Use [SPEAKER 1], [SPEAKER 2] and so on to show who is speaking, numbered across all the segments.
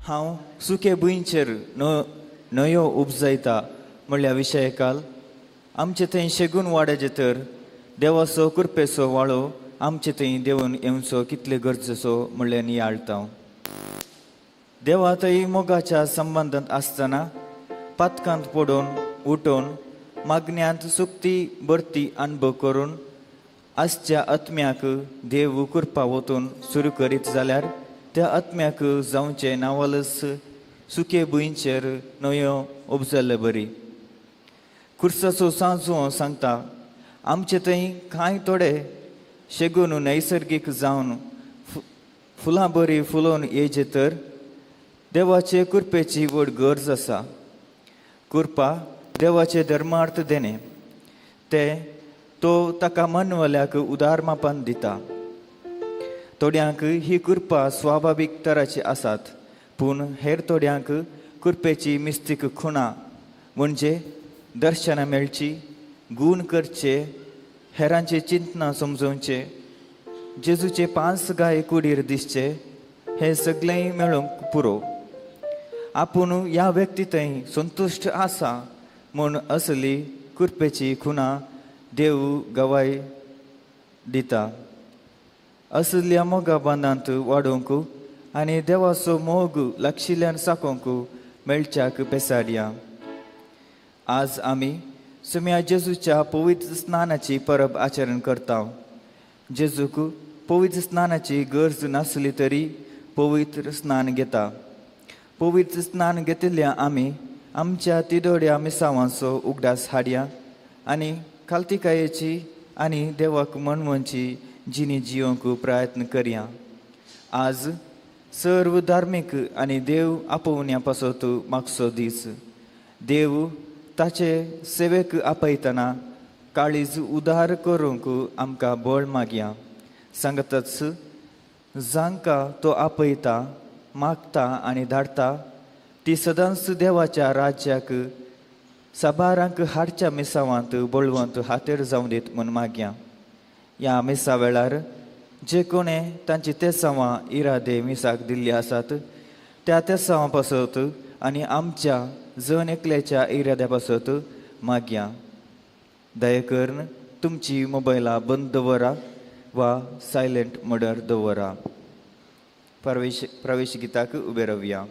[SPEAKER 1] हांव सुके भुंयचेर न्हंयो उपजायता म्हणल्या विशयकाल आमचे थंय शेगून वाड्याचे तर देवाचो कृपेचो वाळो आमचे थंय देवून येवचो कितले गरजेचो म्हणलें नियाळटा. देवा थंय मोगाच्या संबंदांत आसतना पातकांत पडून उठून मागण्यांत सुक्ती भरती अनुभव करून आसच्या आत्म्याक देव कृपा वतून सुरू करीत जाल्यार त्या आत्म्याक जावचें नांवालस सुके भुंयचेर न्हंयो उपजल्ले बरी. कुर्साचो सांजो सांगता आमचे थंय कांय थोडे शेगून नैसर्गीक जावन फुलां बरी फुलोवन येयचे तर देवाचे कृपेची व्हड गरज आसा. कृपा देवाचे धर्मार्थ देणें ते तो ताका मनवल्याक उदार मापान दिता. थोड्यांक ही कृपा स्वाभावीक तराची आसात पूण हेर थोड्यांक कृपेची मिस्तीक खुणा म्हणजे दर्शनां मेळची, गूण करचे, हेरांचे चिंतना समजोवचे, जेजूचे पांच गाय कुडीर दिसचे, हें सगळें मेळोवंक पुरो. आपूण ह्या व्यक्ती थंय संतुश्ट आसा म्हूण असली कृपेची खुणा देव गवाय दिता. असल्या मोगा बांदांत वाडोवंक आनी देवाचो मोग लागशिल्ल्यान साकोवंक मेळच्याक पेसाडया. आज आमी सुम्या जेजूच्या पवित्र स्नानाची परब आचरण करता. जेजूक पवित्र स्नानाची गरज नासली तरी पवित्र स्नान घेता. पवित्र स्नान घेतिल्ल्या आमी आमच्या तिदोड्या मिसावांचो उगडास हाडया आनी खालतिकायेची आनी देवाक मनवंची जिणी जियोंक प्रयत्न करया. आज सर्व धार्मीक आनी देव आपोवण्या पासत मागचो दीस. देव ताचे सेवेक आपयतना काळीज उदार करूंक आमकां बळ मागया. सांगतच जांकां तो आपयता, मागता आनी धाडटा ती सदांच देवाच्या राज्याक साबारांक हाडच्या मिसावांत बळवंत हातेर जावं दीत म्हूण मागया. ह्या मिसा वेळार जे कोणें तांची तेसांवां इरादे मिसाक दिल्ली आसात त्या तेसांवां पासत आनी आमच्या जण एकल्याच्या इराद्या पासत मागया. दया करून तुमची मोबायलां बंद दवरा वा सायलंट मोडार दवरा. प्रवेश गिताक उबे रावया.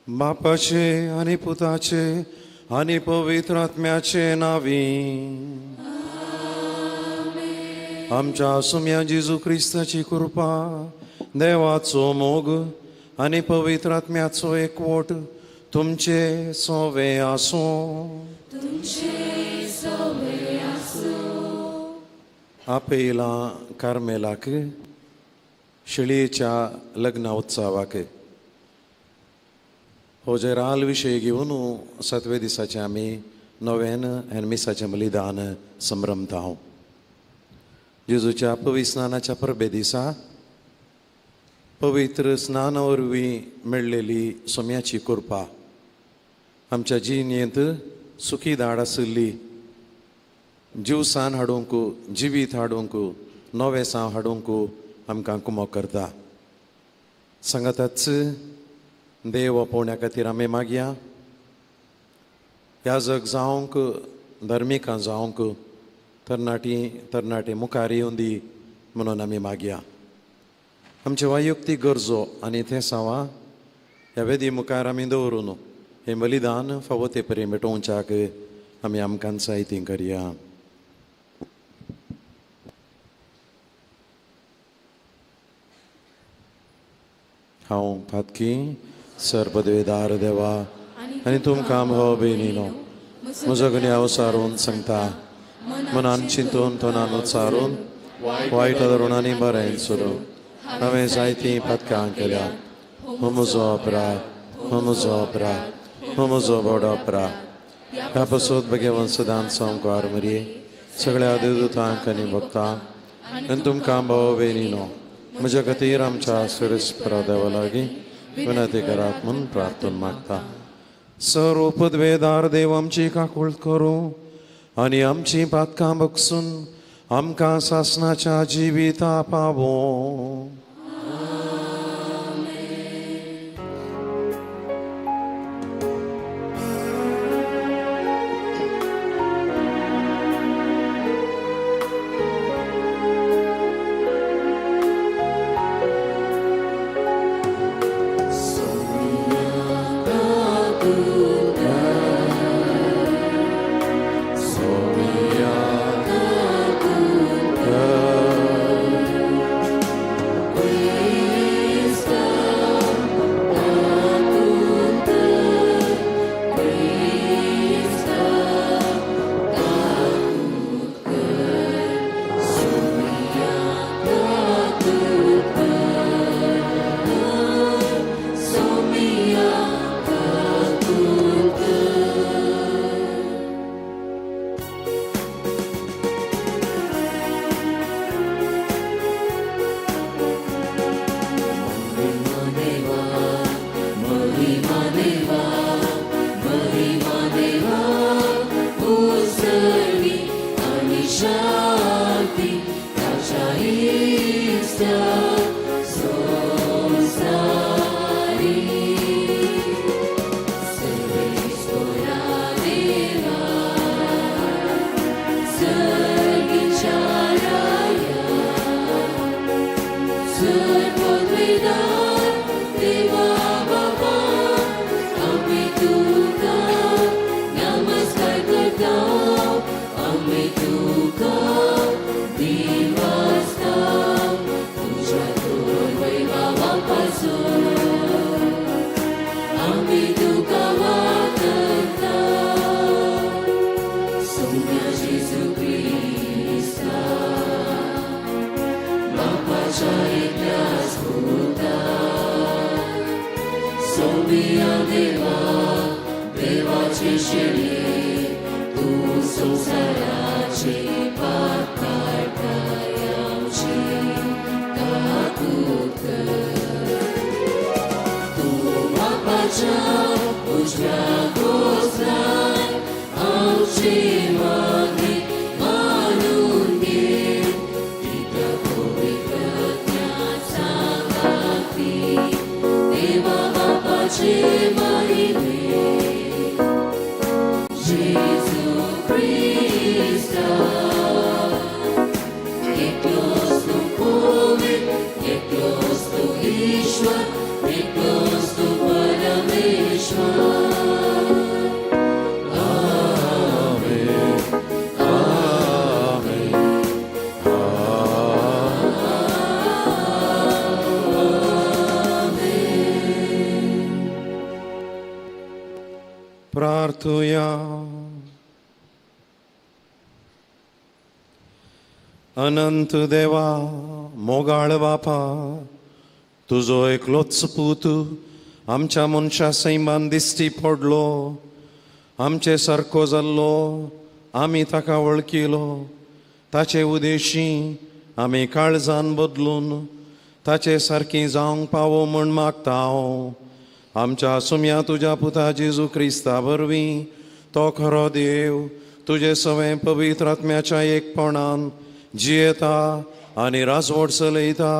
[SPEAKER 2] बापाचे आनी पुताचे आनी पवित्र आत्म्याचे नावी आमच्या सुम्या जेजू क्रिस्ताची कृपा, देवाचो मोग आनी पवित्र आत्म्याचो एकवट तुमचे सोवे आसूं. आपयलां कार्मेलाक शेळयेच्या लग्ना उत्सवाक. हो जेराल विशय घेवन सातवे दिसाचें आमी नव्यान आनी मिसाचें बलिदान संभ्रमता. जेजूच्या पवित्र स्नानाच्या परबे दिसा पवित्र स्नाना वरवीं मेळ्ळेली सोम्याची कृपा आमच्या जिणेंत सुखी धाड आशिल्ली जिवसान हाडूंक, जिवीत हाडूंक, नवें साव हाडूंक आमकां कुमक करता. सांगाताच देव आपोवण्या खातीर आमी मागया. याजक जावंक, धर्मिकां जावंक, तरणाटी तरणाटे मुखार येवन दी म्हणून आमी मागया. आमच्यो वैयक्तीक गरजो आनी तें सावां ह्या वेदी मुखार आमी दवरून हें बलिदान फावो ते परी भेटोवच्याक आमी आमकां जायती करया. हांव पातकी सर्पदेदार देवा आनी तुमकां भाव भयणीनो म्हजो गुन्यांव सारून सांगता, मनान चिंतून तोंडान उच्चारून वायट धोरणांनी बरें सोडून हांवें जायतीं पातकां केल्या. हो म्हजो अपराध, हो म्हजो अपराध, हो म्हजो व्हड अपराध. ह्या पसत भगेवन सदांच संवकार मरये सगळ्या देवदूतांक आनी भक्तांक आनी तुमकां भाव भयणीनो म्हज्या खातीर आमच्या सुरेस्परा देवा लागीं विनंती करात म्हूण प्रार्थना मागता. सर्व पदवेदार देव आमची काकूळ करूं आनी आमची पातकां बगसून आमकां सासनाच्या जिविता पावों. अनंत देवा मोगाळ बापा, तुजो एकलोच पूत आमच्या मनशा सैमान दिश्टी पडलो, आमचे सारको जाल्लो, आमी ताका वळखिलो। ताचे उदेशी आमी काळजान बदलून ताचे सारकी जावंक पावो म्हूण मागता हांव। आमच्या सुम्या तुज्या पुता जेजू क्रिस्ता वरवीं तो खरो देव तुजे सवें पवित्र आत्म्याच्या एकपणान जियेता आनी राजवट चलयता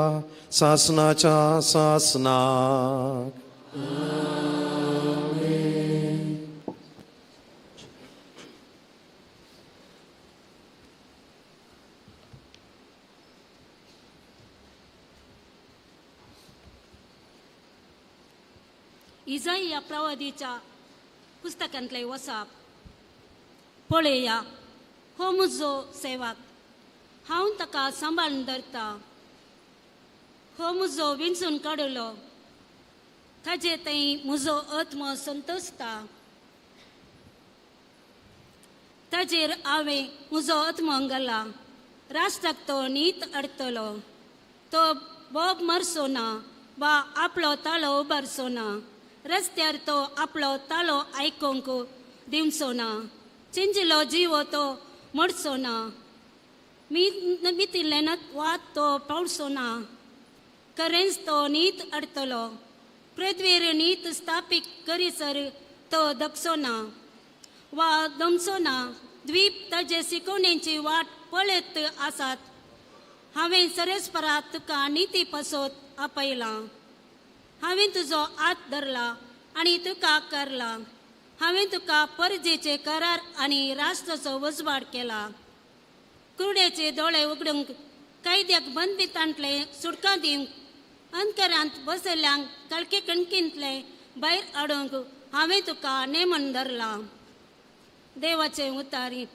[SPEAKER 2] सासनाच्या सासनाक।
[SPEAKER 3] इजाई या प्रवादीच्या पुस्तकांतले वसाप। पळया हो म्हजो सेवक, हांव ताका सांबाळून धरता। हो म्हजो विंचून काडलो, ताजे थंय म्हजो आत्मो संतोशता। ताजेर हांवें म्हजो आत्मो घाला, राष्ट्राक तो नीत हाडटलो। तो बोब मारचो ना वा आपलो ताळो उबारचो ना, रस्त्यार तो आपलो ताळो आयकूंक दिवचो ना। चिंजिलो जिवो तो मोडचो ना, मितिल्ल्यान वात तो पावचो ना। खरेंच तो नीत हाडटलो, पृथ्वीर नीत स्थापीत करीसर तो दगचो ना वा दमचो ना। द्वीप ताजे शिकोवणेची वाट पळयत आसात। हांवें सरस्परात तुका निती पासत आपयलां, हांवें तुजो हात धरला आनी तुका करला। हांवें तुका परजेचे करार आनी राष्ट्राचो वजवाड केला। कुरड्याचे दोळे उगडूंक, कैद्याक बंदबितांतले सुटका दिवंक, अंतरांत बसयल्ल्यांक कळके कणकींतले भायर हाडूंक हांवें तुका नेमन धरला। देवाचे उतारी।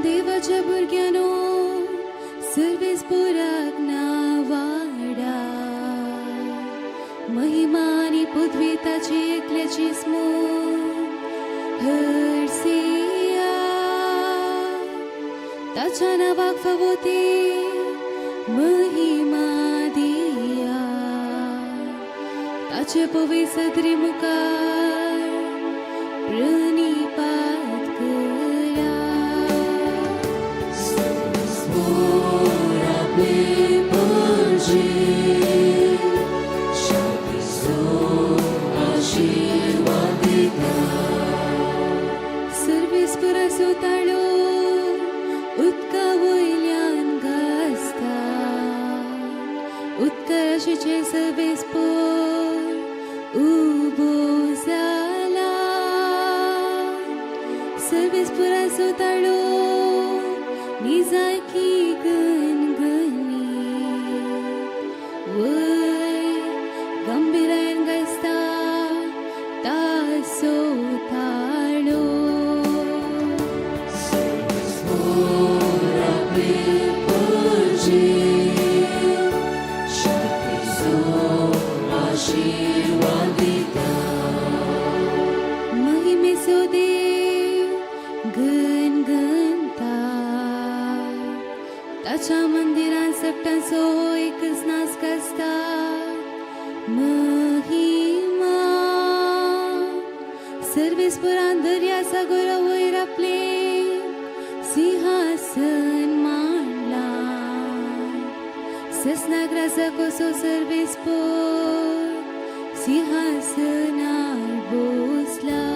[SPEAKER 4] देवाच्या भुरग्यांनो सर्वेस पुराक नावाडा, महिमा आनी पदवी ताची एकल्याची स्मूर हरसिया। ताच्या नांवाक फावो ती महिमा दिया, ताचे पवी सदरी मुखार प्रणिपात करा। सर्वेस पुराचो ताळो उदका वयल्यान गाजता, उदकाराशीचें सर्वेस पोर उबो जाला। सर्वेस पुराचो ताळो निजायकी गणगणी वय गंभीरायन गाजता ताचो ताळो। महिमेचो देव गणगणता, ताच्या मंदिरान सगटांचो एकच नाच गाजता। महिमा सर्वेस पुरान दर्या सागरा वयर आपले राजा कसो सर्वेस्पोर सिंहासनार बसला.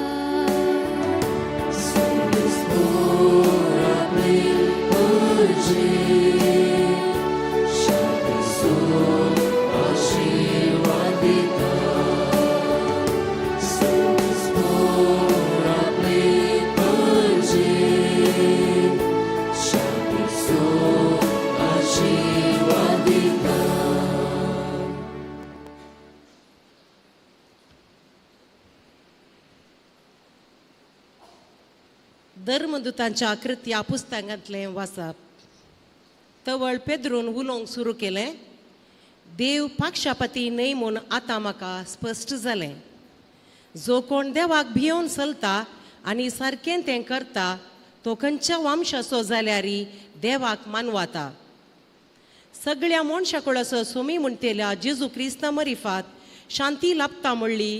[SPEAKER 5] धर्मदूतांच्या कृत्या पुस्तकांतलें वाचप. तवळ पेद्रून उलोवंक सुरू केलें, देव पाक्षापती न्हय म्हूण आतां म्हाका स्पश्ट जालें. जो कोण देवाक भियोवन चलता आनी सारकें तें करता तो खंयच्या वंशाचो जाल्यार देवाक मानवाता. सगळ्या मनशा कडसो सोमी म्हणटेल्या जेजू क्रिस्ता मरिफात शांती लाभता म्हणली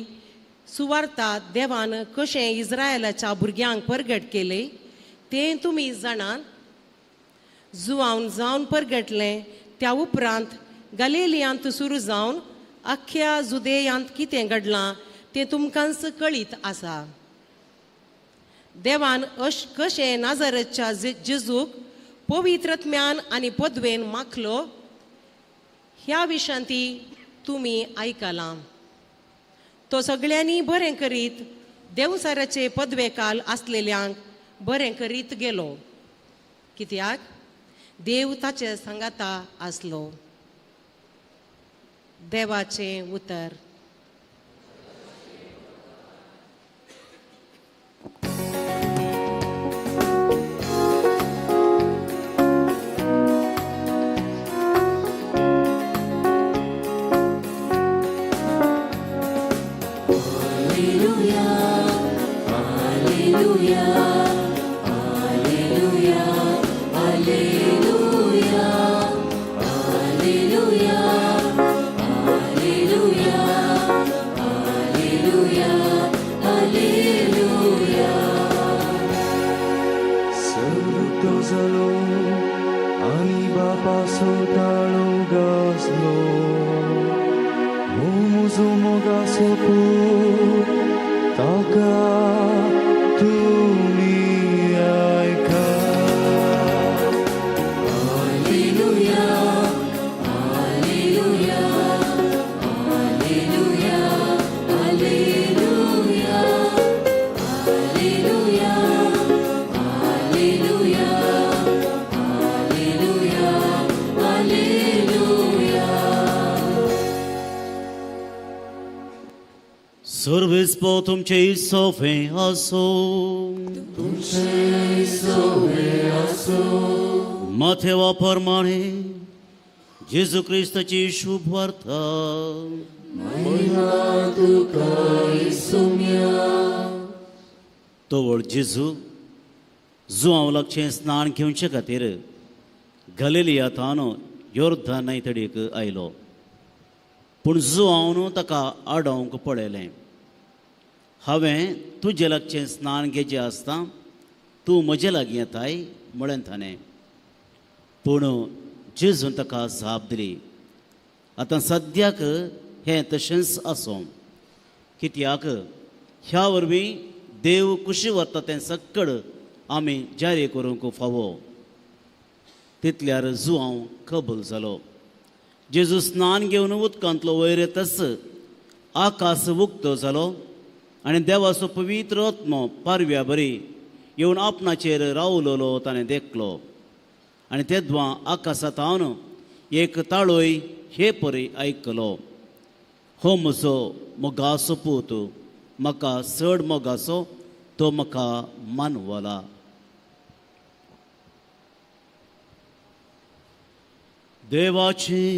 [SPEAKER 5] सुवार्ता देवान कशें इस्रायलाच्या भुरग्यांक परगट केलें तें तुमी जाणात. जुवावन जावन परगटलें त्या उपरांत गलेलियांत सुरू जावन अख्ख्या जुदेयांत कितें घडलां तें तुमकांच कळीत आसा. देवान अश कशें नाजरच्या जेजूक पवित्रत्म्यान आनी पदवेन माखलो ह्या विशांती तुमी आयकलां. तो सगळ्यांनी बरें करीत देवसाराचे पदवेकाल आसलेल्यांक बरें करीत गेलो, कित्याक देव ताचे सांगाता आसलो. देवाचें उतर.
[SPEAKER 6] सरुतो जालो आनी बापासो ताळो गाजलो, हो म्हजो मोगाचो पूत ताका तुमी आयका.
[SPEAKER 7] सर्वेस्पो तुमचे सोफे आसो. माथेवा प्रमाणे जेजू क्रिस्ताची शुभ वार्ता. तवळ जेजू जुआंव लागचें स्नान घेवचे खातीर गलिलियांतल्यान योर्दान न्हंयतडीक आयलो, पूण जुआंवन ताका आडोवंक पळयलें. हांवें तुजे लागचें स्नान घेवचें आसता, तूं म्हजे लागीं येताय म्हळें ताणें. पूण जेजून ताका जाप दिली, आतां सद्याक हें तशेंच आसूं, कित्याक ह्या वरवीं देव कुशी व्हरता तें सक्कड आमी जारी करूंक फावो. तितल्यार जुआंव कबूल जालो. जेजू स्नान घेवन उदकांतलो वयर येतच आकाश उक्तो जालो आनी देवाचो पवित्र आत्मो पारव्या बरी येवन आपणाचेर रावलोलो ताणें देखलो. आनी तेद्वां आकाशांत एक ताळोय हे परी आयकलो, हो म्हजो मोगाचो पूत, म्हाका चड मोगाचो, तो म्हाका मानवला. देवाचें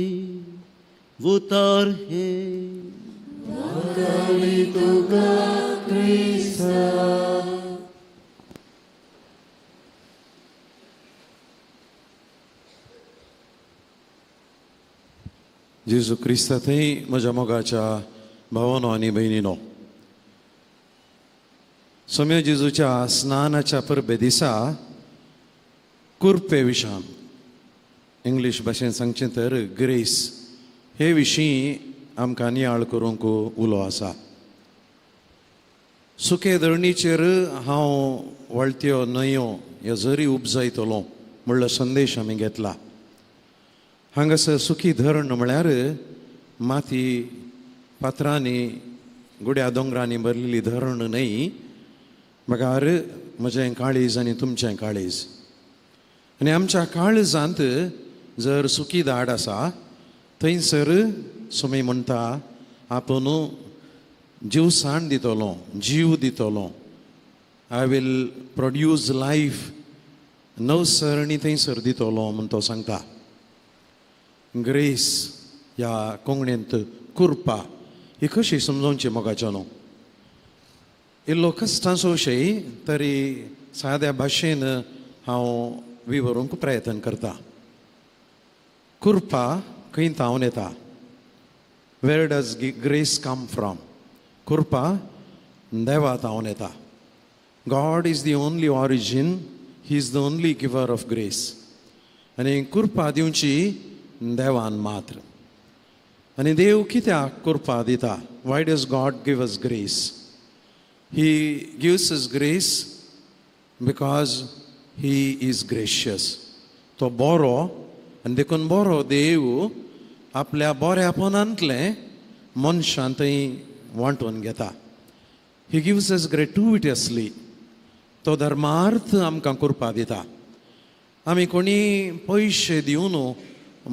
[SPEAKER 7] उतर हें.
[SPEAKER 2] जेजू क्रिस्ता थंय म्हज्या मोगाच्या भावानो आनी भयणीनो, सोम्या जेजूच्या स्नानाच्या परबे दिसा कुर्पे विशान, इंग्लीश भाशेन सांगचें तर ग्रेस हे विशीं आमकां नियाळ करूंक उलो आसा. सुके धरणीचेर हांव वळत्यो न्हंयो ह्यो जरी उपजायतलो म्हणलो संदेश आमी घेतला. हांगासर सुकी धरण म्हळ्यार माती पात्रांनी गुड्या दोंगरांनी भरलेली धरण न्हय, बगार म्हजें काळीज आनी तुमचें काळीज. आनी आमच्या काळजांत जर सुकी दाड आसा थंयसर सुमी म्हणटा आपूण जीवसाण दितलो, जीव दितलो, I will produce life, नवसरणी थंयसर दितलो म्हूण तो सांगता. ग्रेस ह्या कोंकणींत कृपा ही कशी समजोवची मोगाचो न्हू, इल्लो कश्टांचो विशय तरी साद्या भाशेन हांव विवरूंक प्रयत्न करता. कृपा खंय तावन येता? Where does grace come from? कृपा देवा तावन येता. God is the only origin, he is the only giver of grace. आनी कृपा दिवची देवान मात्र. आनी देव कित्याक कृपा दिता? Why does God give us grace? He gives us grace because he is gracious. तो बरो आनी देखून बरो देव आपल्या बऱ्यापणांतलें मनशान थंय वांटून घेता. He gives us gratuitously. तो धर्मार्थ आमकां कृपा दिता. आमी कोणी पयशे दिवन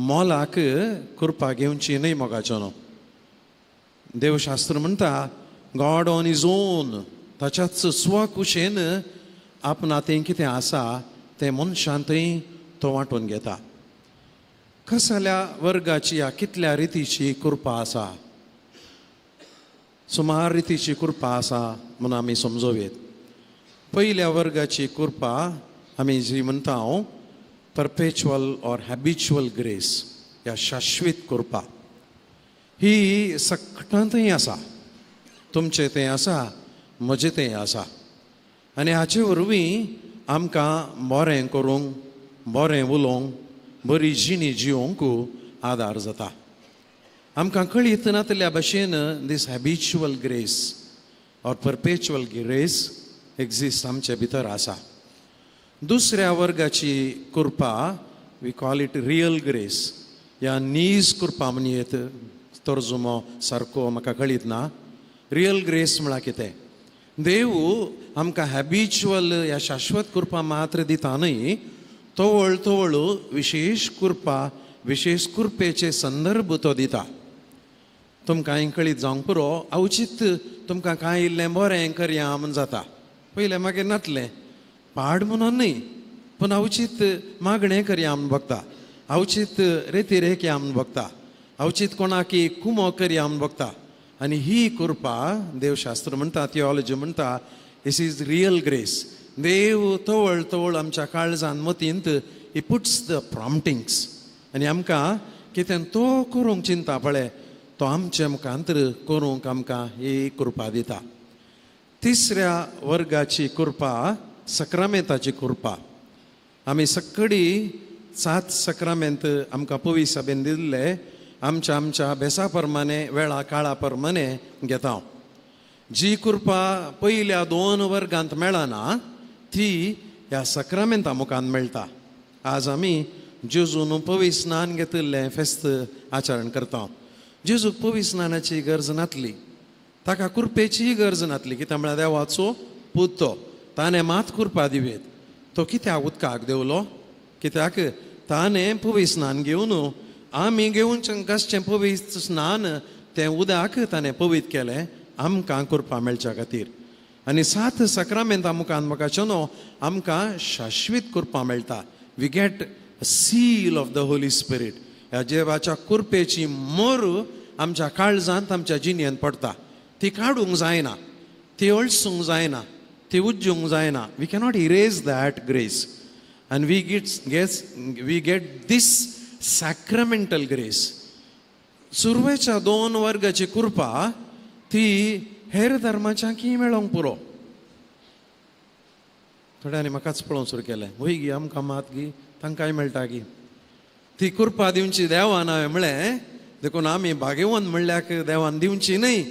[SPEAKER 2] मोलाक कृपा घेवची न्हय मोगाचो न्हू. देवशास्त्र म्हणटा गॉड ऑन his own, ताच्याच स्वकुशेन आपणा तें कितें आसा तें मनशान थंय तो वांटून घेता. कसल्या वर्गाची या कितल्या रितीची कृपा आसा? सुमार रितीची कृपा आसा म्हूण आमी समजोवयेत. पयल्या वर्गाची कृपा आमी जी म्हणटा हांव परपेच्युअल ऑर हॅबिच्युअल ग्रेस या शाश्वीत कृपा, ही सगळ्यांतय आसा. तुमचें तें आसा, म्हजें तें आसा. आनी हाचे वरवीं आमकां बरें करूंक, बरें उलोवंक, बरी जिणी जिवंक आदार जाता. आमकां कळीत नातल्या भशेन this habitual grace or perpetual grace exist आमचे भितर आसा. दुसऱ्या वर्गाची कृपा we call it real grace या नीज कृपा म्हणयेत, तर्जुमो सारको म्हाका कळीत ना. रियल ग्रेस म्हळ्यार कितें? देव आमकां हॅबिच्युअल ह्या शाश्वत कृपा मात्र दिता न्हय, तवळ तवळ विशेश कृपा, विशेश कृपेचे संदर्भ तो दिता. तुमकां कळीत जावंक पुरो, अवचीत तुमकां कांय इल्लें बरें करया म्हूण जाता. पयलें मागीर नातलें पाड म्हणून न्हय, पूण अवचीत मागणें करया म्हूण बगता, अवचीत रेती रेखया म्हूण बगता, अवचीत कोणाकी कुमो करया म्हूण बगता. आनी ही कृपा देवशास्त्र म्हणटा, थियोलॉजी म्हणटा, this is real grace. देव तवळ तवळ आमच्या काळजान मतींत he puts the प्रॉम्टिंग्स आनी आमकां कितें तो करूंक चिंता पळय तो आमचे मुखांतर करूंक आमकां ही कृपा दिता. तिसऱ्या वर्गाची कृपा सक्रामेंताची कृपा. आमी सगळी 7 सक्रामेंत आमकां पवी सभेन दिल्ले आमच्या आमच्या भेसा प्रमाणे वेळा काळा प्रमाणे घेता. जी कृपा पयल्या 2 वर्गांत मेळना ती ह्या सक्रामेंता मुखान मेळटा. आज आमी जेजून पवी स्नान घेतिल्लें फेस्त आचरण करता. जेजूक पवी स्नानाची गरज नातली, ताका कृपेचीय गरज नातली, कित्याक म्हळ्यार देवाचो पूत तो, ताणें मात कृपा दिवयेत. तो कित्याक उदकाक देंवलो? कित्याक ताणें पवी स्नान घेवन आमी घेवन कसचें पवित्र स्नान तें उदक ताणें पवित्र केलें आमकां कृपा मेळच्या खातीर. आनी 7 सक्रामेंता मुखान म्हाका न्हू आमकां शाश्वीत कृपा मेळटा. We get seal of the Holy Spirit. ह्या देवाच्या कृपेची मोर आमच्या काळजांत आमच्या जिणेंत पडटा. ती काडूंक जायना, ती अळसूंक जायना, ती उज्जूंक जायना. We cannot erase that grace. And we get this sacramental grace. सुरवेच्या 2 वर्गाची कृपा ती हेर धर्माच्या की मेळोंक पुरो. थोड्यांनी म्हाकाच पळोवंक सुरू केलें, वय गी आमकां मात गी तांकांय मेळटा गी. ती कृपा दिवची देवान हांवें म्हळें देखून आमी भाग्यवंत म्हणल्याक देवान दिवची न्हय.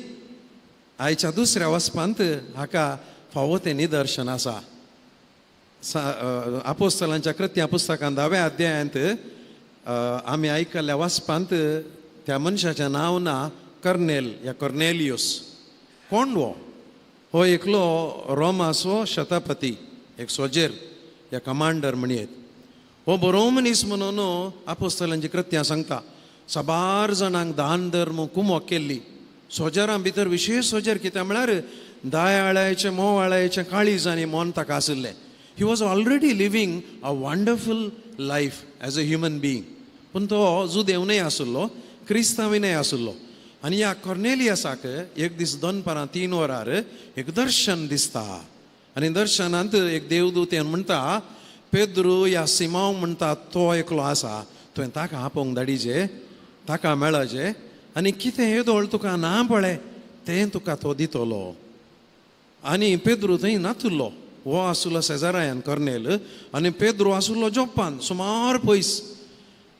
[SPEAKER 2] आयच्या दुसऱ्या वचपांत हाका फावो तें निदर्शन आसा. आपोस्तलांच्या कृत्या पुस्तकांत 10व्या अध्यायांत आमी आयकल्ल्या वाचपांत त्या मनशाचें नांव ना कर्नेल या कर्नेलियस. कोण हो? हो एकलो रोमाचो शतपती, एक सोजेर या कमांडर म्हणयेत. हो बरो मनीस म्हणून आपोस्तलांची कृत्यां सांगता. साबार जाणांक दान धर्म कुमोक केल्ली. सोजरां भितर विशेश सोजेर कितें म्हळ्यार दयाळायचें मोवाळायचें काळीज आनी मन ताका आशिल्लें. He was already living a wonderful life as a human being. पूण तो जुदेव न्हय आशिल्लो, क्रिस्तांवी न्हय आशिल्लो. आनी ह्या कॉर्नेलियसाक एक दीस दनपारां 3 वरार एक दर्शन दिसता आनी दर्शनांत एक देवदूत येवन म्हणटा, पेद्रू या सिमांव म्हणटा तो एकलो आसा, तुवें ताका आपोवंक धाडीजे, ताका मेळचे आनी कितें येदोळ तुका ना पळय तें तुका तो दितलो. आनी पेद्रू थंय नातुल्लो, हो आसुल्लो शेजारायान कर्नेल आनी पेद्रू आसुल्लो जोप्पान सुमार पयस.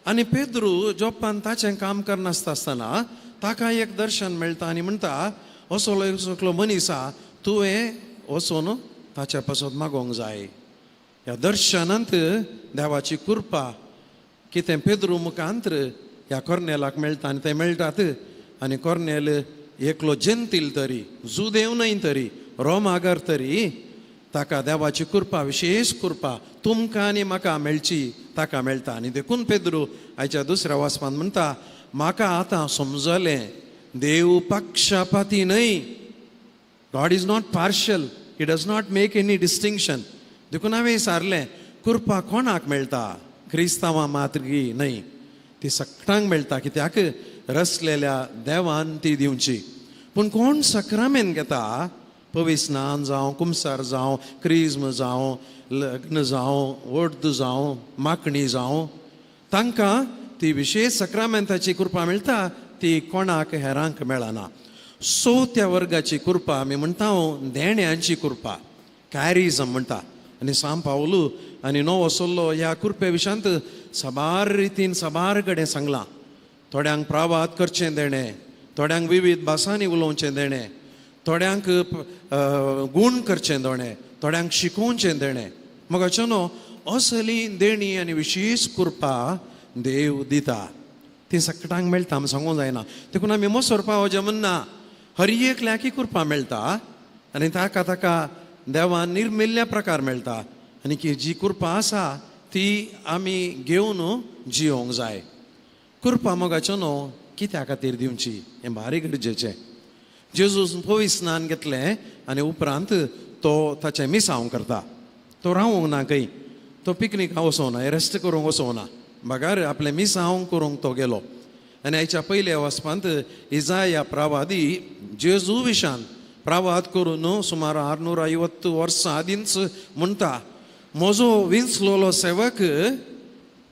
[SPEAKER 2] आनी पेद्रू जोप्पान ताचें काम करनासता आसतना ताका एक दर्शन मेळटा आनी म्हणटा, असलो एकलो मनीस आसा, तुवें वचून ताच्या पासत मागोवंक जाय. ह्या दर्शनांत देवाची कृपा कितें पेद्रू मुखांत्र ह्या कोर्नेलाक मेळटा आनी ते मेळटात. आनी कोर्नेल एकलो जेंतील तरी, जुदेव न्हय तरी, रोमागर तरी ताका देवाची कृपा, विशेश कृपा तुमकां आनी म्हाका मेळची ताका मेळटा. आनी देखून पेद्रू आयच्या दुसऱ्या वाचपांत म्हणटा, म्हाका आतां समजलें देव पक्षपाती न्हय. God is not partial, he does not make any distinction. देखून हांवें सारलें, कृपा कोणाक मेळटा? क्रिस्तांवां मात्र न्हय, ती सगळ्यांक मेळटा. कित्याक रसलेल्या देवान ती दिवची. पूण कोण सक्रामेन घेता, पविस्नान जावं, कुमसार जावं, क्रिज्म जावं, लग्न जावं, वड्द जावं, माकणी जावं, तांकां ती विशेश सक्रामेंताची कृपा मेळटा, ती कोणाक हेरांक मेळना. चवथ्या वर्गाची कृपा आमी म्हणटा देण्यांची कृपा, कॅरिजम म्हणटा. आनी सांव पावलू आनी नवो सल्लो ह्या कृपे विशांत साबार रितीन साबार कडेन सांगलां. थोड्यांक प्रावाद करचें देणें, थोड्यांक विविध भासांनी उलोवचें देणें, थोड्यांक गूण करचें देणें, थोड्यांक शिकोवचें देणें. मगाचो न्हू असली देणी आनी विशेश कृपा देव दिता, ती सगळ्यांक मेळटा, आमी सांगूंक जायना. देखून आमी मोसोर पावोवचें म्हणना, हर एकल्याक कृपा मेळटा आनी ताका ताका देवान निर्मिल्ल्या प्रकार मेळटा. आनी की जी कृपा आसा ती आमी घेवन जियोंक जाय. कृपा मोगाचो न्हू कित्या खातीर दिवची हें भारी गरजेचें. जेजूस पवित्र स्नान घेतलें आनी उपरांत तो ताचें मिसांव करता. तो रावूंक ना खंय, तो पिकनीक वचोना, रेस्ट करूंक वचोना, बगार आपलें मिसांव करूंक तो गेलो. आनी आयच्या पयल्या वचपांत इजाया प्रवादी जेजू विशान प्रवाद करून सुमार 650 वर्सां आदींच म्हणटा, म्हजो विंचलोलो सेवक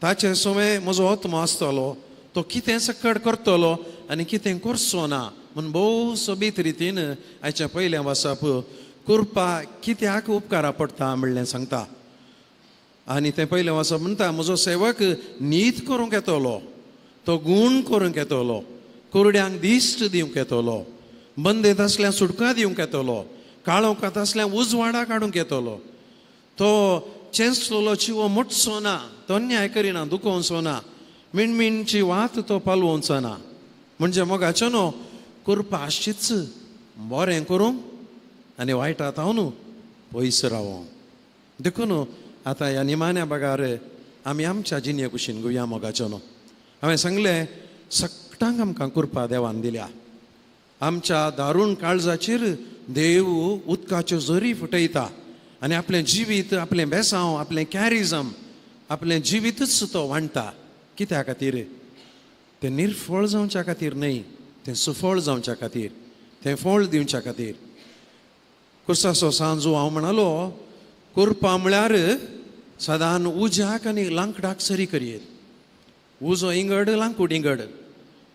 [SPEAKER 2] ताचे सुमें म्हजो आत्मो आसतलो, तो कितें सकट करतलो आनी कितें करचो ना म्हूण भोव सोबीत रितीन आयच्या पयल्या वाचप कृपा कित्याक उपकारा पडटा म्हणलें सांगता. आनी तें पयलें वाचप म्हणटा, म्हजो सेवक नीत करूंक येतलो, तो गूण करूंक येतलो, कुरड्यांक दिश्ट दिवंक येतलो, बंदेत आसल्यार सुटका दिवंक येतलो, काळोखांत आसल्यार उजवाडा काडूंक येतलो, तो चेंचलोलो चिवो मोटचो ना, तो न्याय करिना, दुखोवचो ना, मिणमिणची वात तो पालवचो ना. म्हणजे मोगाचो न्हू कृपा आसचीच बरें करूंक आनी वायटा हांव न्हू पयस रावोंक. देखून आतां ह्या निमाण्या बगार आमी आमच्या जिणे कुशीन गुया मोगाचो न्हू. हांवें सांगलें, सगळ्यांक आमकां कृपा देवान दिल्या. आमच्या दारूण काळजाचेर देव उदकाच्यो झरी फुटयता आनी आपलें जिवीत, आपलें बेसांव, आपलें कॅरिजम, आपलें जिवीतच तो वांट्टा. कित्या खातीर? तें निर्फळ जावच्या खातीर न्हय, तें सुफळ जावच्या खातीर, तें फळ दिवच्या खातीर. कुर्साचो सांजू हांव म्हणालो, कृपा म्हळ्यार सदान उज्याक आनी लांकडाक सरी करयेत. उजो इंगड, लांकूड इंगड,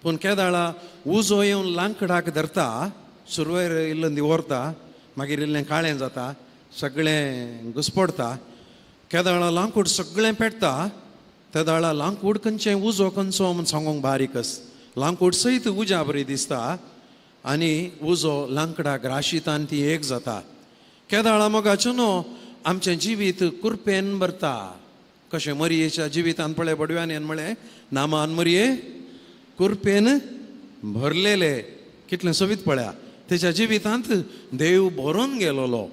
[SPEAKER 2] पूण केदाळा उजो येवन लांकडाक धरता, सुरवेर इल्लें दवरता, मागीर इल्लें काळें जाता, सगळें घुसपडटा. केदाळा लांकूड सगळें पेटता, तेदाळा लांकूड खंयचें उजो खंयचो म्हूण सांगूंक बारीक आस. लांकूड सयत उज्या बरी दिसता आनी उजो लांकडाक राशीता आनी ती एक जाता. केदाळा मोगाच्यो न्हू आमचें जिवीत कुरपेन भरता. कशें मरयेच्या जिवितान पळय बडव्यान म्हळें नामान मरये कुरपेन भरलेले. कितलें सोबीत पळया तेच्या जिवितांत देव भरून गेलोलो.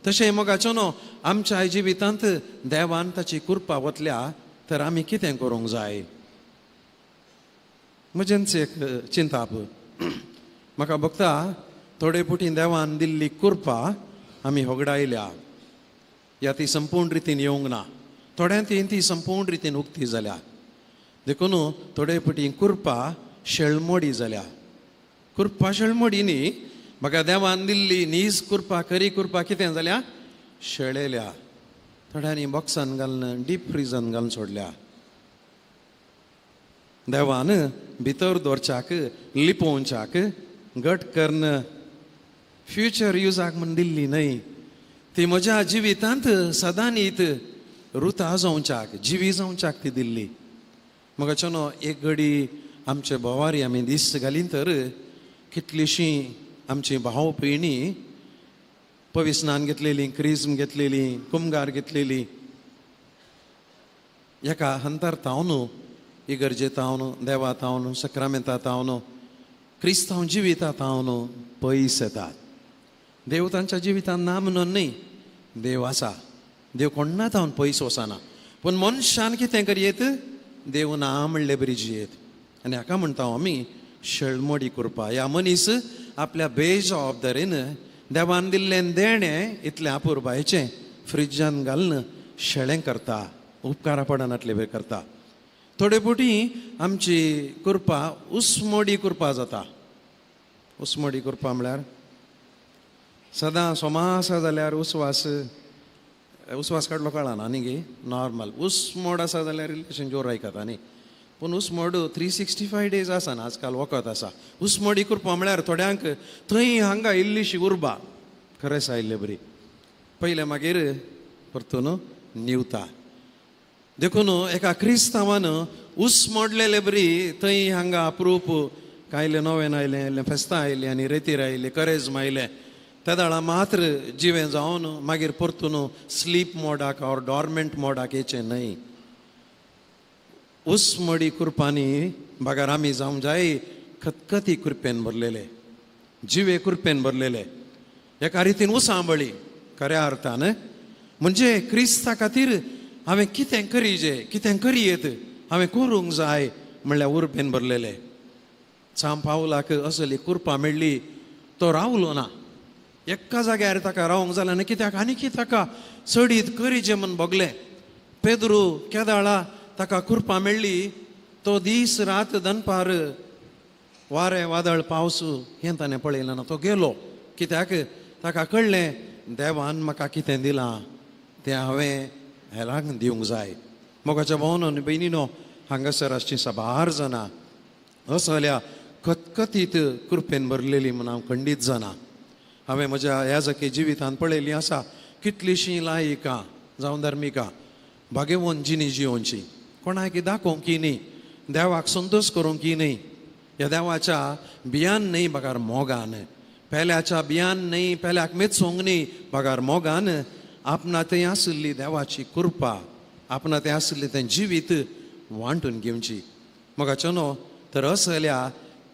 [SPEAKER 2] तशें मोगाच्यो न्हू आमच्या जिवितांत देवान ताची कुरपा वतल्या तर आमी कितें करूंक जाय? म्हजेंच एक चिंताप म्हाका भोगता थोडे पुटी देवान दिल्ली कुरपा आमी होगडायल्या या ती संपूर्ण रितीन येवंक ना. थोड्यां ती संपूर्ण रितीन उक्ती जाल्या. देखून थोडे पुटी कुरपा शेळमोडी जाल्या. कुरपा शेळमोडी न्ही, म्हाका देवान दिल्ली नीज कुरपा खरी कुरपा कितें जाल्या? शेळेल्या. थोड्यांनी बॉक्सान घालून डीप फ्रिजान घालून सोडल्या. देवान भितर दवरच्याक लिपोवच्याक घट करून फ्युचर युजाक म्हूण दिल्ली न्हय. ती म्हज्या जिवितांत सदांनीत रुता जावच्याक जिवी जावच्याक ती दिल्ली. म्हाका न्हू एक घडी आमचे भोवारी आमी दीस घाली तर कितलीशीं आमची भाव भयणी पविस्नान घेतलेली, क्रिज्म घेतलेली, कुमगार घेतलेली, एका हंतार तावन इगर्जे तावन देवा तावन सक्रामेंता तावन क्रिस्तांव जिविता तावन पयस येतात. देव तांच्या जिवितान ना म्हणून न्हय, देव आसा, देव कोण्णा तावन पयस वचना. पूण मनशान कितें करयेत? देव ना म्हणले बरी जियेत. आनी हाका म्हणटा आमी शेळमोडी करपा. ह्या मनीस आपल्या बेजबाबदारीन देवान दिल्लें देणें इतलें अपुरबायेचें फ्रिजान घालून शेळें करता, उपकारा पडनातले बरी करता. थोडे फावटी आमची कुरपा उस्मोडी कुरपा जाता. उस्मोडी कुरपा म्हळ्यार सदां सोमा आसा जाल्यार उस्वास उस्वास काडलो कळना न्ही गे, नॉर्मल उस्मोड आसा जाल्यार इल्लेशें जोर आयकता न्ही. पूण उस्मोड 365 डेज आसा ना आजकाल वखद आसा. उस्मोडी कुरपा म्हळ्यार थोड्यांक थंय हांगा इल्लीशी उर्बा खरेंच आयिल्ले बरी पयलें मागीर परतून निवता. देखून एका क्रिस्तांवान उस्मोडलेले बरी थंय हांगा अप्रूप कायले नवेन आयलें, इल्लें फेस्तां आयलीं आनी रेतीर आयली, करेज्म आयलें, तेदाळा मात्र जिवें जावन मागीर परतून स्लीप मोडाक ऑर डॉर्मेंट मोडाक येचें न्हय. उस्मडी कुरपांनी बागार आमी जावंक जाय खतखती कुरपेन भरलेले, जिवे कुरपेन भरलेले, एका रितीन उसांबळी खऱ्या अर्थान. म्हणजे क्रिस्ता खातीर हांवें कितें करीजे, कितें करयेत, हांवें करूंक जाय म्हणल्यार उर्बेन भरलेले. सांव पावलाक असली कुरपा मेळ्ळी तो रावलो ना एका जाग्यार, ताका रावंक जालें आनी कित्याक आनी कितें ताका चडीत करीजे म्हूण भोगलें. पेद्रू केदाळा ताका कुरपा मेळ्ळी तो दीस रात दनपार वारें वादळ पावस हें ताणें पळयलें ना, तो गेलो. कित्याक ताका कळ्ळें देवान म्हाका कितें दिलां तें हांवें हेरांक दिवंक जाय. मोगाच्या भावनो आनी भयणीनो हांगासर आसचीं साबार जाणां असल्या खतखतीत कृपेन भरलेली म्हूण हांव खंडीत जाणा. हांवें म्हज्या ह्या जाके जिवितान पळयल्लीं आसा कितलीशीं लायिकां जावं धार्मिकां भागेवन जिणी जियोवची, कोणाक दाखोवंक की न्ही, देवाक संतोश करूंक की न्ही, ह्या देवाच्या बियान न्हय बगार मोगान, पेल्याच्या बियान न्हय, पेल्याक मेचोवंक न्ही बगार मोगान आपणा थंय आशिल्ली देवाची कृपा, आपणा थंय आशिल्लें तें जिवीत वांटून घेवची. मोगाचो न्हू तर असल्या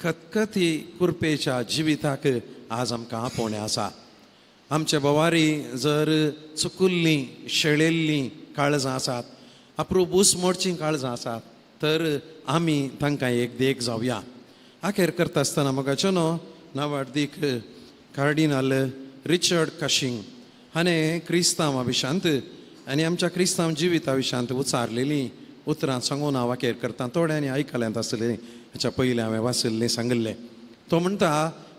[SPEAKER 2] खतखती कुरपेच्या जिविताक आज आमकां आपोवणें आसा. आमचे भोवारी जर चुकुल्लीं शेळेल्लीं काळजां आसात, अप्रूप उस मोडचीं काळजां आसात, तर आमी तांकां एक देख जावया. आखेर करता आसतना मोगाचो न्हू नावाडदीक कार्डिनाल रिचर्ड कशिंग हाणें क्रिस्तांवा विशांत आनी आमच्या क्रिस्तांव जिविता विशांत उचारलेलीं उतरां सांगून हांव आखेर करता. थोड्यांनी आयकल्यांत आसलें, हाच्या पयलीं हांवें वाचिल्लें सांगिल्लें. तो म्हणटा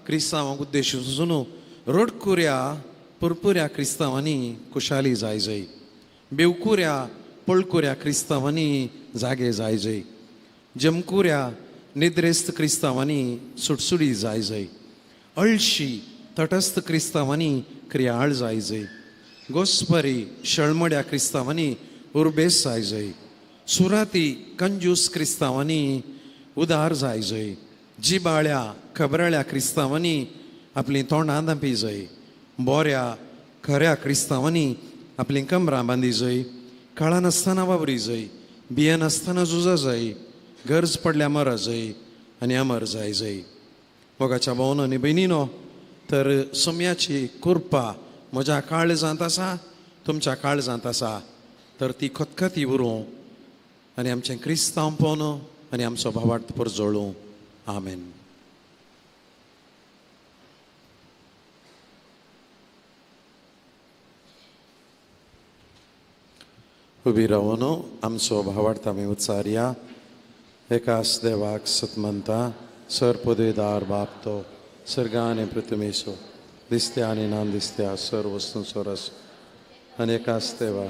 [SPEAKER 2] क्रिस्तांवांक उद्देशून रडकुऱ्या पुरपुऱ्या क्रिस्तांवांनी खुशाली जाय जय, बेवकुऱ्या पळकुऱ्या क्रिस्तांवांनी जागे जाय जय, जमकुऱ्या निद्रेस्त क्रिस्तांवांनी सुटसुडी जाय जय, अळशी तटस्थ क्रिस्तांवांनी क्रियाळ जाय जय, गोस्परी शळमड्या क्रिस्तांवांनी उर्बेस जाय जय, सुराती कंजूस क्रिस्तांवांनी उदार जाय जय, जिबाळ्या खबराळ्या क्रिस्तांवांनी आपलीं तोंडां धांपी जाय, बोऱ्या खऱ्या क्रिस्तांवांनी आपलीं कमरां बांदी जाय, काळा नासतना वावरी जाय, भियेनासतना झुजा जाय, गरज पडल्या मर जाय आनी अमर जाय जाय. मोगाच्या भावन आनी भयणीनो, तर सम्याची कृपा म्हज्या काळजांत आसा, तुमच्या काळजांत आसा, तर ती खतखती उरूं आनी आमचें क्रिस्तांवपण आनी आमचो भावार्थ परजळूं. आमेन. उबी रावन आमचो भावार्थ आमी उच्चारया. एकास देवाक सतमंता, सर पदवेदार बाप तो सर्गा आनी पृथ्वीचो दिसत्या आनी ना दिसत्या सर वस्तूंचो रस आनी एकास देवा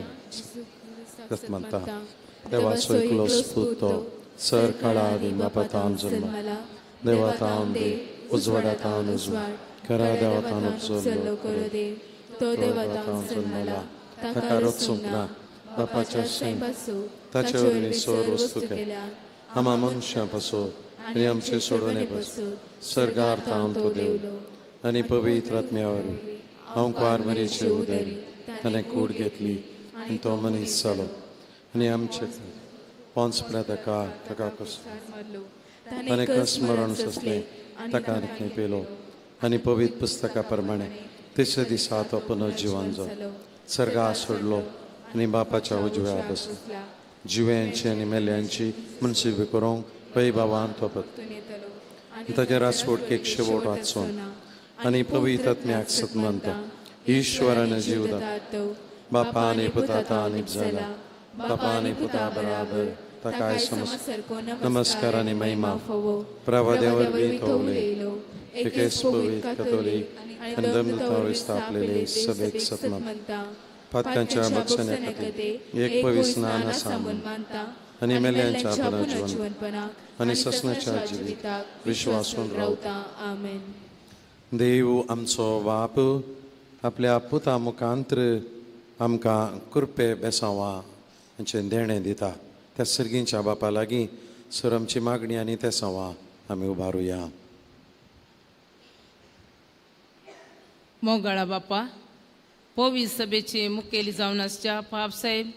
[SPEAKER 2] सतमंता, देवाचो एकलो पूत तो सर काळा आदी बापा जल्मला, देवा तावन देव, उजवाडा तावन उजवाड, खरा देवा तावन उपजल्लो खरो देव, तो देवा तावन जल्मला, ताका रचूंक ना, बापाच्या सैम ताचे वरवीं सर वस्तू केल्या, आमा मनशां पासून आनी आमचे सोडोवणे पासून सर्गार तावन तो देवलो आनी पवित्र आत्म्या वरवीं हांव मरेचे उदरी ताणें कूड घेतली आनी तो मनीस जालो आनी आमचे पोंच ताका ताका कसो ताणें कस मरण सोंसलें, ताका आनी पेलो आनी पवित्र पुस्तका प्रमाणे तिसऱ्या दिसा तो पुनर्जिवन जालो, सर्गा सोडलो आनी बापाच्या उजव्या बसलो, जिव्यांची आनी मेल्यांची मनसिबी करूंक पै बाबान तो पत ताच्या रासवटकेक शेवट वाचून आनी पवित्र आत्म्याक सतमंत ईश्वरान जीव दाता, बापा आनी पुता आनी जाला, बापा आनी पुता बराबर ताकाय समज नमस्कार आनी महिमा प्रभा वरवीं तो उलयलो, एकेच पवित्र कथोलीक आनी धर्मदूता स्थापलेले सभेक सतमंत, पातकांच्या बक्षण्या खातीर एक पवित्र स्नान आसा मानता आनी मेल्यांच्या पुनर्जीवनपणाक आनी ससनाच्या जिविताक विश्वासून रावता. आमेन. देव आमचो बाप आपल्या पुता मुखांत्र आमकां कृपे बेसांवां हांचें देणें दिता. त्या सर्गींच्या बापा लागीं सर आमची मागणी आनी तेसांवां आमी उबारुया.
[SPEAKER 8] मोगाळा बापा, पवित्र सभेचे मुखेली जावन आसच्या पापसाहेब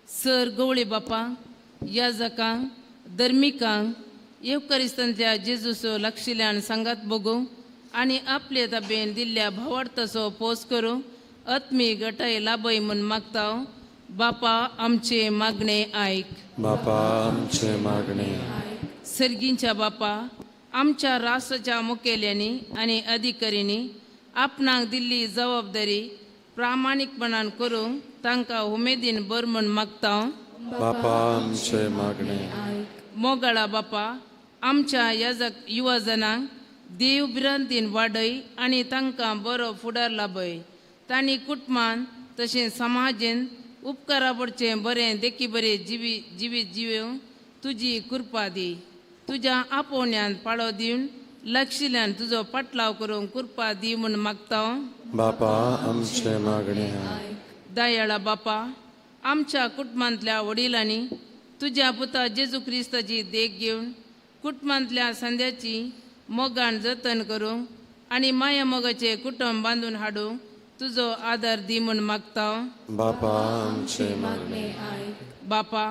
[SPEAKER 8] सर गवळी बापा, याजकांक, धर्मिकांक, येवकरिस्तांतल्या जेजूचो लक्षिल्यान सांगात बगूंक आनी आपले ताबेन दिल्ल्या भावार्थाचो पोस करूंक आत्मीक गटाय लाभय म्हूण मागता. बापा आमचे मागणे आयक.
[SPEAKER 2] बापा आमचे मागणे.
[SPEAKER 8] सर्गींच्या बापा, आमच्या राष्ट्राच्या मुखेल्यांनी आनी अधिकाऱ्यांनी आपणाक दिल्ली जबाबदारी प्रामाणीकपणान करूंक तांकां उमेदीन बर म्हूण मागता.
[SPEAKER 2] बापा आमचे मागणे.
[SPEAKER 8] मोगाळा बापा, आमच्या याजक युवाजनांक देव भिरांतीन वाडय आनी तांकां बरो फुडार लाभय. तांणी कुटुंबान तशें समाजेन उपकारा पडचें बरें देखी बरें जिवीत जिवेवंक तुजी कृपा दी. तुज्या आपोवण्यान पाळो दिवन लक्षिल्यान तुजो पाटलाव करूंक कृपा दी म्हूण मागता.
[SPEAKER 2] बापा आमचे मागणे.
[SPEAKER 8] दयाळा बापा, आमच्या कुटुंबांतल्या वडिलांनी तुज्या पुता जेजू क्रिस्ताची देख घेवन कुटुंबांतल्या संद्याची मोगान जतन करूंक आनी माया मोगाचें कुटुंब बांदून हाडूंक तुजो आदार दी म्हूण मागता.
[SPEAKER 2] बापा आमचे मागणे.
[SPEAKER 8] बापा,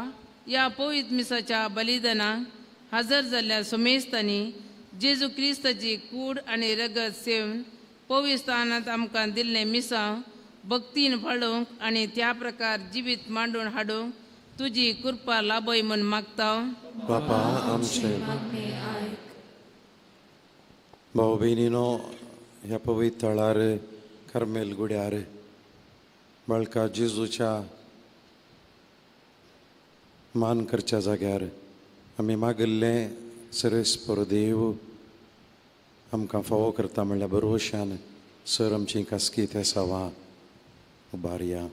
[SPEAKER 8] ह्या पवित्र मिसाच्या बलिदानाक हजर जाल्ल्या सुमेस्तांनी जेजू क्रिस्ताची कूड आनी रगत सेवन पवित्र स्थानांत आमकां दिल्लें मिसांव भक्तीन फाळोवंक आनी त्या प्रकार जिवीत मांडून हाडूंक तुजी कृपा लाभय म्हूण मागता.
[SPEAKER 2] बापा आमचे भाव भयणीनो, ह्या पवित्र थळार कार्मेल गुड्यार बाळका जेजूच्या मान करच्या जाग्यार आमी मागिल्लें सर्वेस्पर देव आमकां फावो करता म्हणल्यार भरवशान सर आमची खासगी तेसांवां उबारया.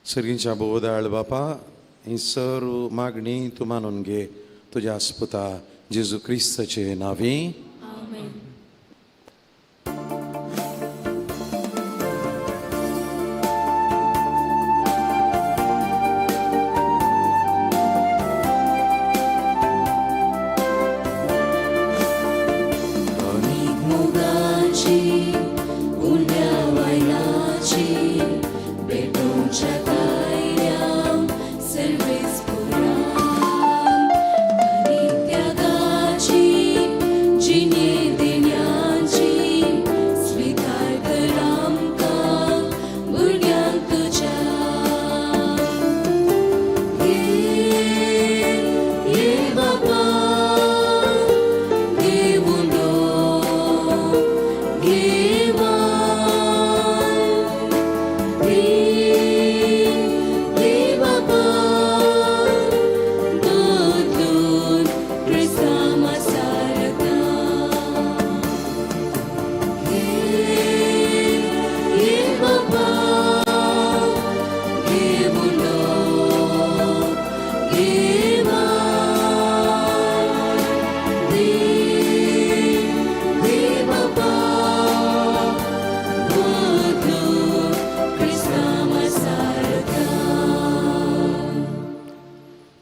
[SPEAKER 2] सर्गींच्या भोवदाळ बापा, ही सर मागणी तूं मानून घे तुज्या आस्पुता जेजू क्रिस्ताचे नांवी.
[SPEAKER 4] आमेन.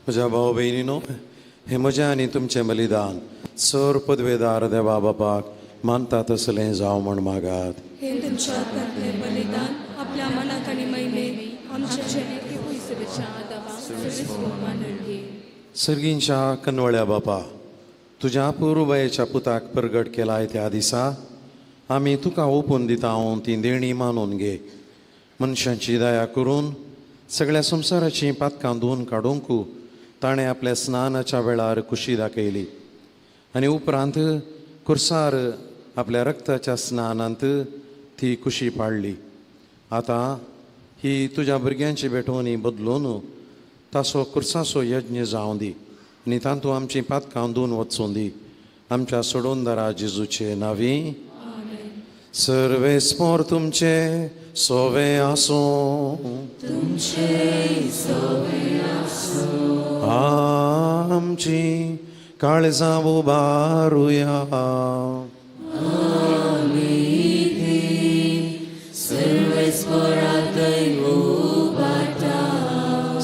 [SPEAKER 2] म्हज्या भाव भयणीनो, हें म्हजें आनी तुमचें बलिदान सर पदवेदार देवा बापाक मानता तसलें जावं म्हण मागात.
[SPEAKER 4] हे तुमच्या हातांतलें बलिदान आपल्या मनाक आनी महिमेक आमच्या
[SPEAKER 2] सर्गींच्या कनवळ्या बापा, तुज्या पुरुबायेच्या पुताक परगट केलाय त्या दिसा आमी तुका ओपून दिता हांव ती देणी मानून घे. मनशांची दया करून सगळ्या संवसाराचीं पातकां धुवन काडूंक ताणें आपल्या स्नानाच्या वेळार खुशी दाखयली आनी उपरांत कुर्सार आपल्या रक्ताच्या स्नानांत ती खुशी पाडली. आतां ही तुज्या भुरग्यांची भेटवणी बदलून तासो कुर्साचो यज्ञ जावं दी आनी तातूंत आमचीं पातकां धुवन वचूं दी. आमच्या सोडोनदारा जेजूचे नांवी. सर्वेस्पोर तुमचे सोवे आसूं. आमची काळजां उबारुया.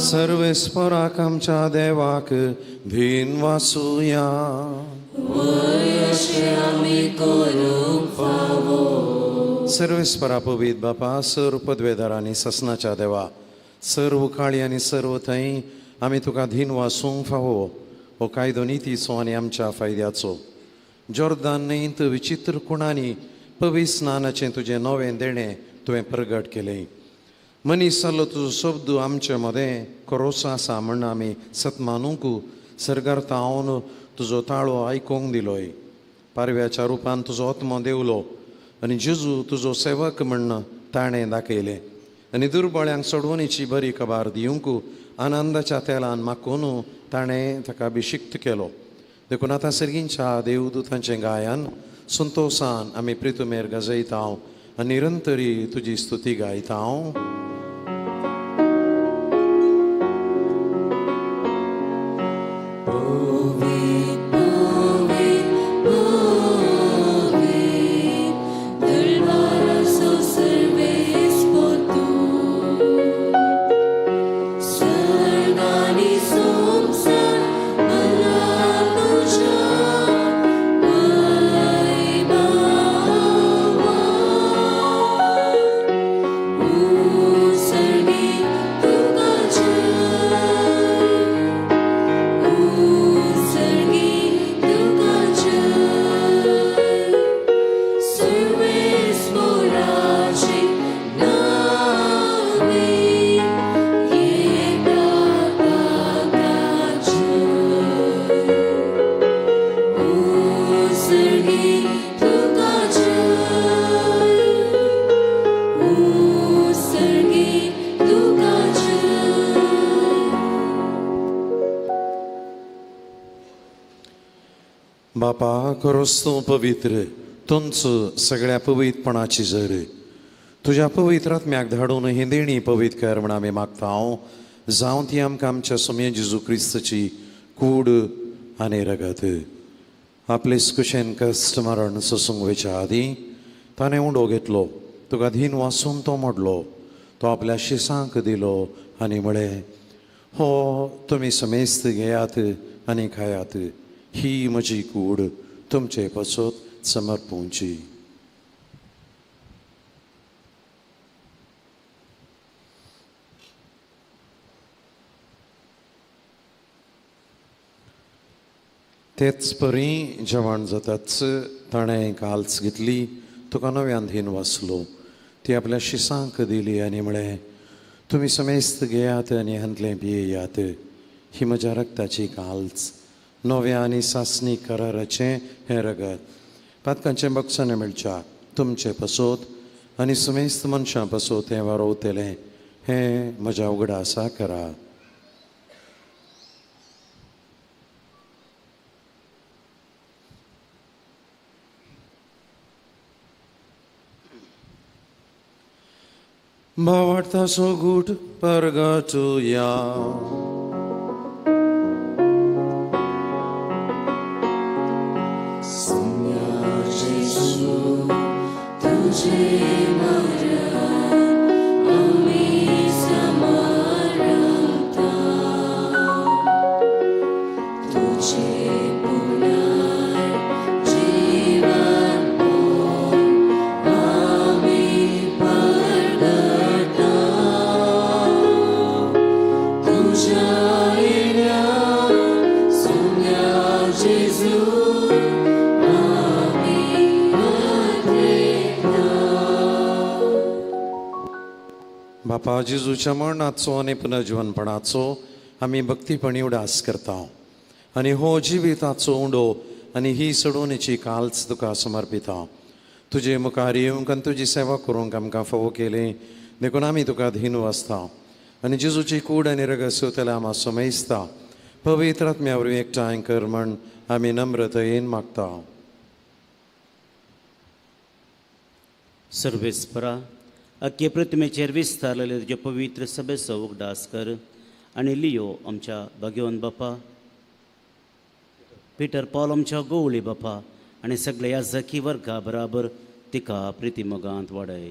[SPEAKER 2] सर्वेस्पोराक आमच्या देवाक धीन वासुया. सर्वेस्परा पवीत बापा, सर्व पदवेदार आनी ससनाच्या देवा, सर्व काळी आनी सर्व थंय आमी तुका धीन वासूंक फावो हो कायदो नितीचो आनी आमच्या फायद्याचो. जोर्दान न्हंयत विचित्र खुणांनी पवित्र स्नानाचें तुजें नवें देणें तुवें प्रगट केलें. मनीस जाल्लो तुजो शब्द आमचे मदें खरोसो आसा म्हण आमी सत मानूंक सर्गार तावन तुजो ताळो आयकूंक दिलोय. पारव्याच्या रुपान तुजो आत्मो देवलो आनी जेजू तुजो सेवक म्हण ताणें दाखयलें आनी दुर्बळ्यांक सोडवणीची बरी खबर दिवंक आनंदाच्या तेलान माखून ताणें ताका अभिशिक्त केलो. देखून आतां सर्गींच्या देवदूतांचें गायन संतोसान आमी प्रितुमेर गजयता आनी निरंतरी तुजी स्तुती गायता. बापा, खरोच तूं पवित्र, तूंच सगळ्या पवित्रपणाची जर. तुज्या पवित्र आत्म्याक धाडून ही देणी पवित्र कर म्हण आमी मागता हांव. जावं ती आमकां आमच्या सोम्या जेजू क्रिस्ताची कूड आनी रगत. आपले कुशेन कश्ट मरण सोसूंक वयच्या आदीं ताणें उंडो घेतलो, तुका धीन वासून तो मोडलो, तो आपल्या शिसांक दिलो आनी म्हळें, हो तुमी समेस्त घेयात आनी खायात, ही म्हजी कूड तुमचे पासत समर्पूंची. तेच परी जेवण जाताच ताणें काल्स घेतली, तुका नव्यान धीन वाचलो, ती आपल्या शिसांक दिली आनी म्हळें, तुमी समेस्त घेयात आनी हांतलें पियेयात, ही म्हज्या रक्ताची काल्स, नव्या आनी सासणी कराराचें हें रगत, पातकांचें बक्षाणें मेळच्या तुमचे पासत आनी समेस्त मनशां पासत हें वारोवतलें, हें म्हज्या उगडासा करा. भावार्थाचो गूट परगटुया.
[SPEAKER 4] आमी समरता.
[SPEAKER 2] बापा जेजूच्या मरणाचो आनी पुनर्जिवनपणाचो आमी भक्तीपणी उडास करता आनी हो जिविताचो उंडो आनी ही सडवणेची काल्च तुका समर्पिता. तुजे मुखार येवंक आनी तुजी सेवा करूंक आमकां फावो केली देखून आमी तुका धीन वाचता आनी जेजूची कूड आनी रगत सोवतल्या आमा समयसता पवित्र आत्म्या वरवीं एकठांय कर म्हण आमी नम्रतयेन मागता.
[SPEAKER 7] सर्वेस्परा अख्खे प्रतिमेचेर विस्तारलेले तुजे पवित्र सभेचो उगडास कर आनी लियो आमच्या भाग्यवंत बापा पिटर पॉल आमच्या गोवळी बापा आनी सगळ्या ह्या जखी वर्गा बराबर तिका प्रितीमोगांत वाडय.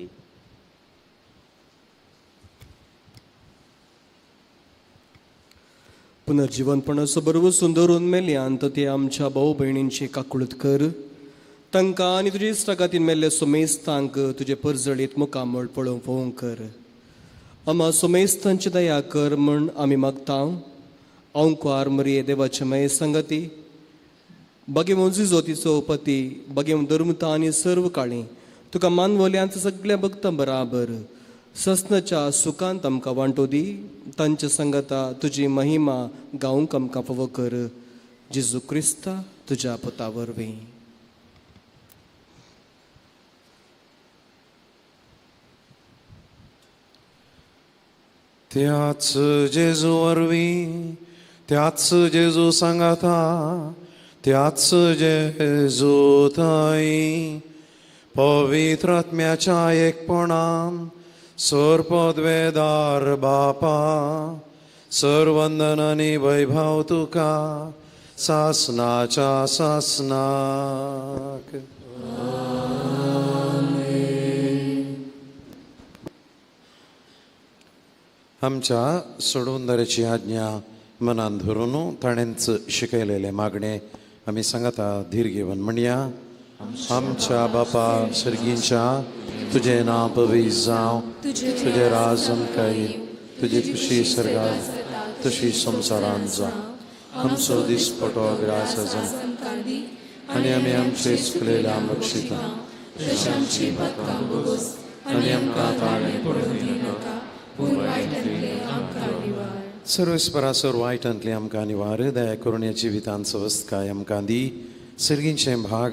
[SPEAKER 9] पुनर्जिवनपणाचो बरोबर दवरून मेल्यान ते आमच्या भाव भयणींची काकूळत कर. तांकां आनी तुजे इश्टागातीन मेल्ले सोमेस्तांक तुजे परजळीत मुखामळ पळोवंक पळोवंक कर. आमा सोमेस्तांची दया कर म्हण आमी मागता. अंकुआर मरिये देवाचे माये संगती बागेवन जिजोतीचो पती बागेवन धर्मता आनी सर्व काळी तुका मानवल्यांत सगळ्या भक्तां बराबर ससनाच्या सुखांत आमकां वांटो दी. तांच्या संगता तुजी महिमा गावंक आमकां फावो कर. जेजू क्रिस्ता तुज्या पुता वरवीं.
[SPEAKER 2] त्याच जेजू वरवीं, त्याच जेजू सांगाता, त्याच जेजू थंय पवित्र आत्म्याच्या एकपणान सर पदवेदार बापा सर वंदन आनी वैभव तुका सासनाच्या सासनाक. आमच्या सोडवणदाराची आज्ञा मनान धरून ताणेंच शिकयलेलें मागणें आमी सांगता धीर घेवन म्हणया. आमच्या बापा सर्गींच्या तुजें नांव पवित्र जावं, तुजें राज आमकां येवं, तुजी खुशी सर्गात तशी संवसारांत जावं. आमचो दिसपटो ग्रास आसा आनी आमी आमचे चुकलेल्या बक्षिता आनी आमकां ताळें पडूं दिनाका. सर्वेस्परा सर वायटांतली आमकां निवार दया करून ह्या जिवितांत सवस्तकाय आमकां दी. सर्गींचें भाग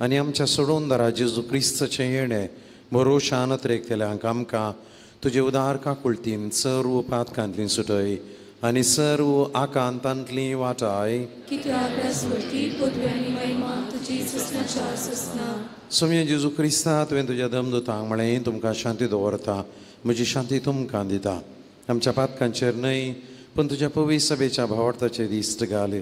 [SPEAKER 2] आनी आमच्या सोडोवणदारा जेजू क्रिस्ताचें येणें भरोशान अत्रेकतल्यांक आमकां तुजे उदार काकुळतीन सर्व पातकांतली सुटय आनी सर्व आकांतांतली वाटाय. सोम्या जेजू क्रिस्ता तुवें तुज्या दमदुतांक म्हळें तुमकां शांती दवरता, म्हजी शांती तुमकां दिता. आमच्या पातकांचेर न्हय पूण तुज्या पवित्र सभेच्या भावार्थाचेर दिश्ट घाल.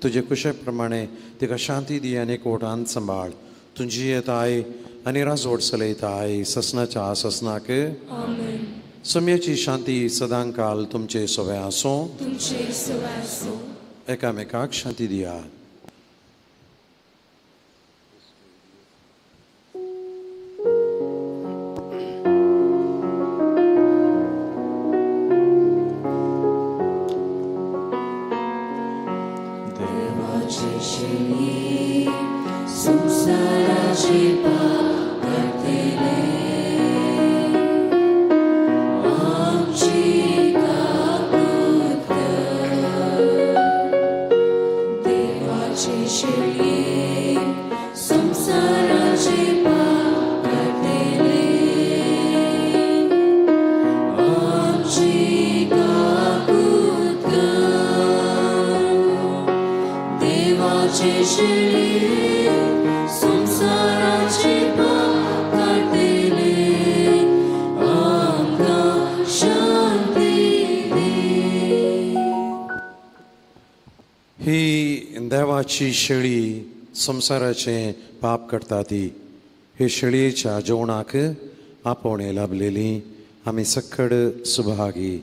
[SPEAKER 2] तुजे कुशे प्रमाणे तिका शांती दी आनी कोटान सांबाळ. तुजी येताय आनी राजवट चलयताय ससनाच्या ससनाक. सम्याची शांती सदांकाल तुमचे सवे आसूं. एकामेकाक शांती दिया. देवाची शेळी संवसाराचें पाप करता ती हे शेळयेच्या जेवणाक आपोवणें लाभलेली आमी सक्कड सुभागी.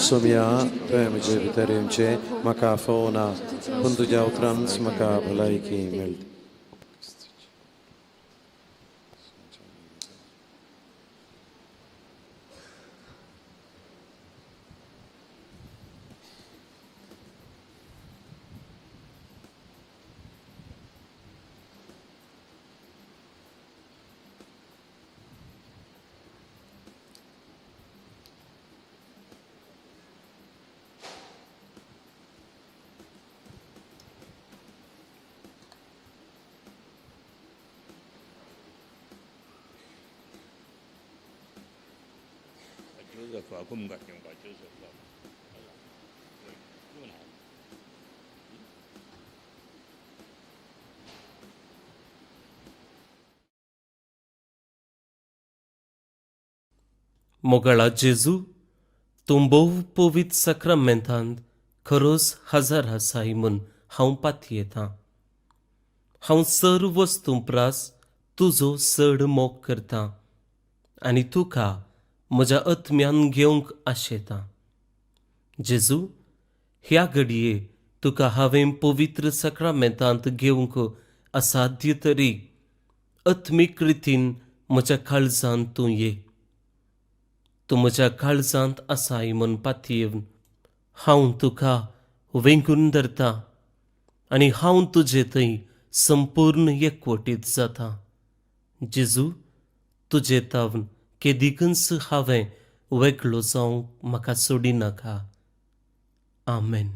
[SPEAKER 2] सोम्या तुवें म्हजे भितर येवचें म्हाका आफोवना पूण तुज्या उतरानच म्हाका भलायकी मेळटा.
[SPEAKER 10] मोगाळा जेजू, तूं भोव पवित्र साक्रामेंतांत खरोच हजर आसाय म्हूण हांव पातयेतां. हांव सर्व वस्तूं प्रास तुजो चड मोग करतां आनी तुका म्हज्या आत्म्यान घेवंक आशेतां. जेजू, ह्या घडये तुका हांवें पवित्र साक्रामेंतांत घेवंक असाध्य तरी आत्मीक रितीन म्हज्या काळजांत तूं ये. तूं म्हज्या काळजांत आसाय म्हूण पातयेवन हांव तुका वेंगून धरतां आनी हांव तुजे थंय संपूर्ण एकवटीत जाता. जेजू, तुजे तावन केदिकूच हांवें वेगळो जावंक म्हाका सोडिनाका. आमेन.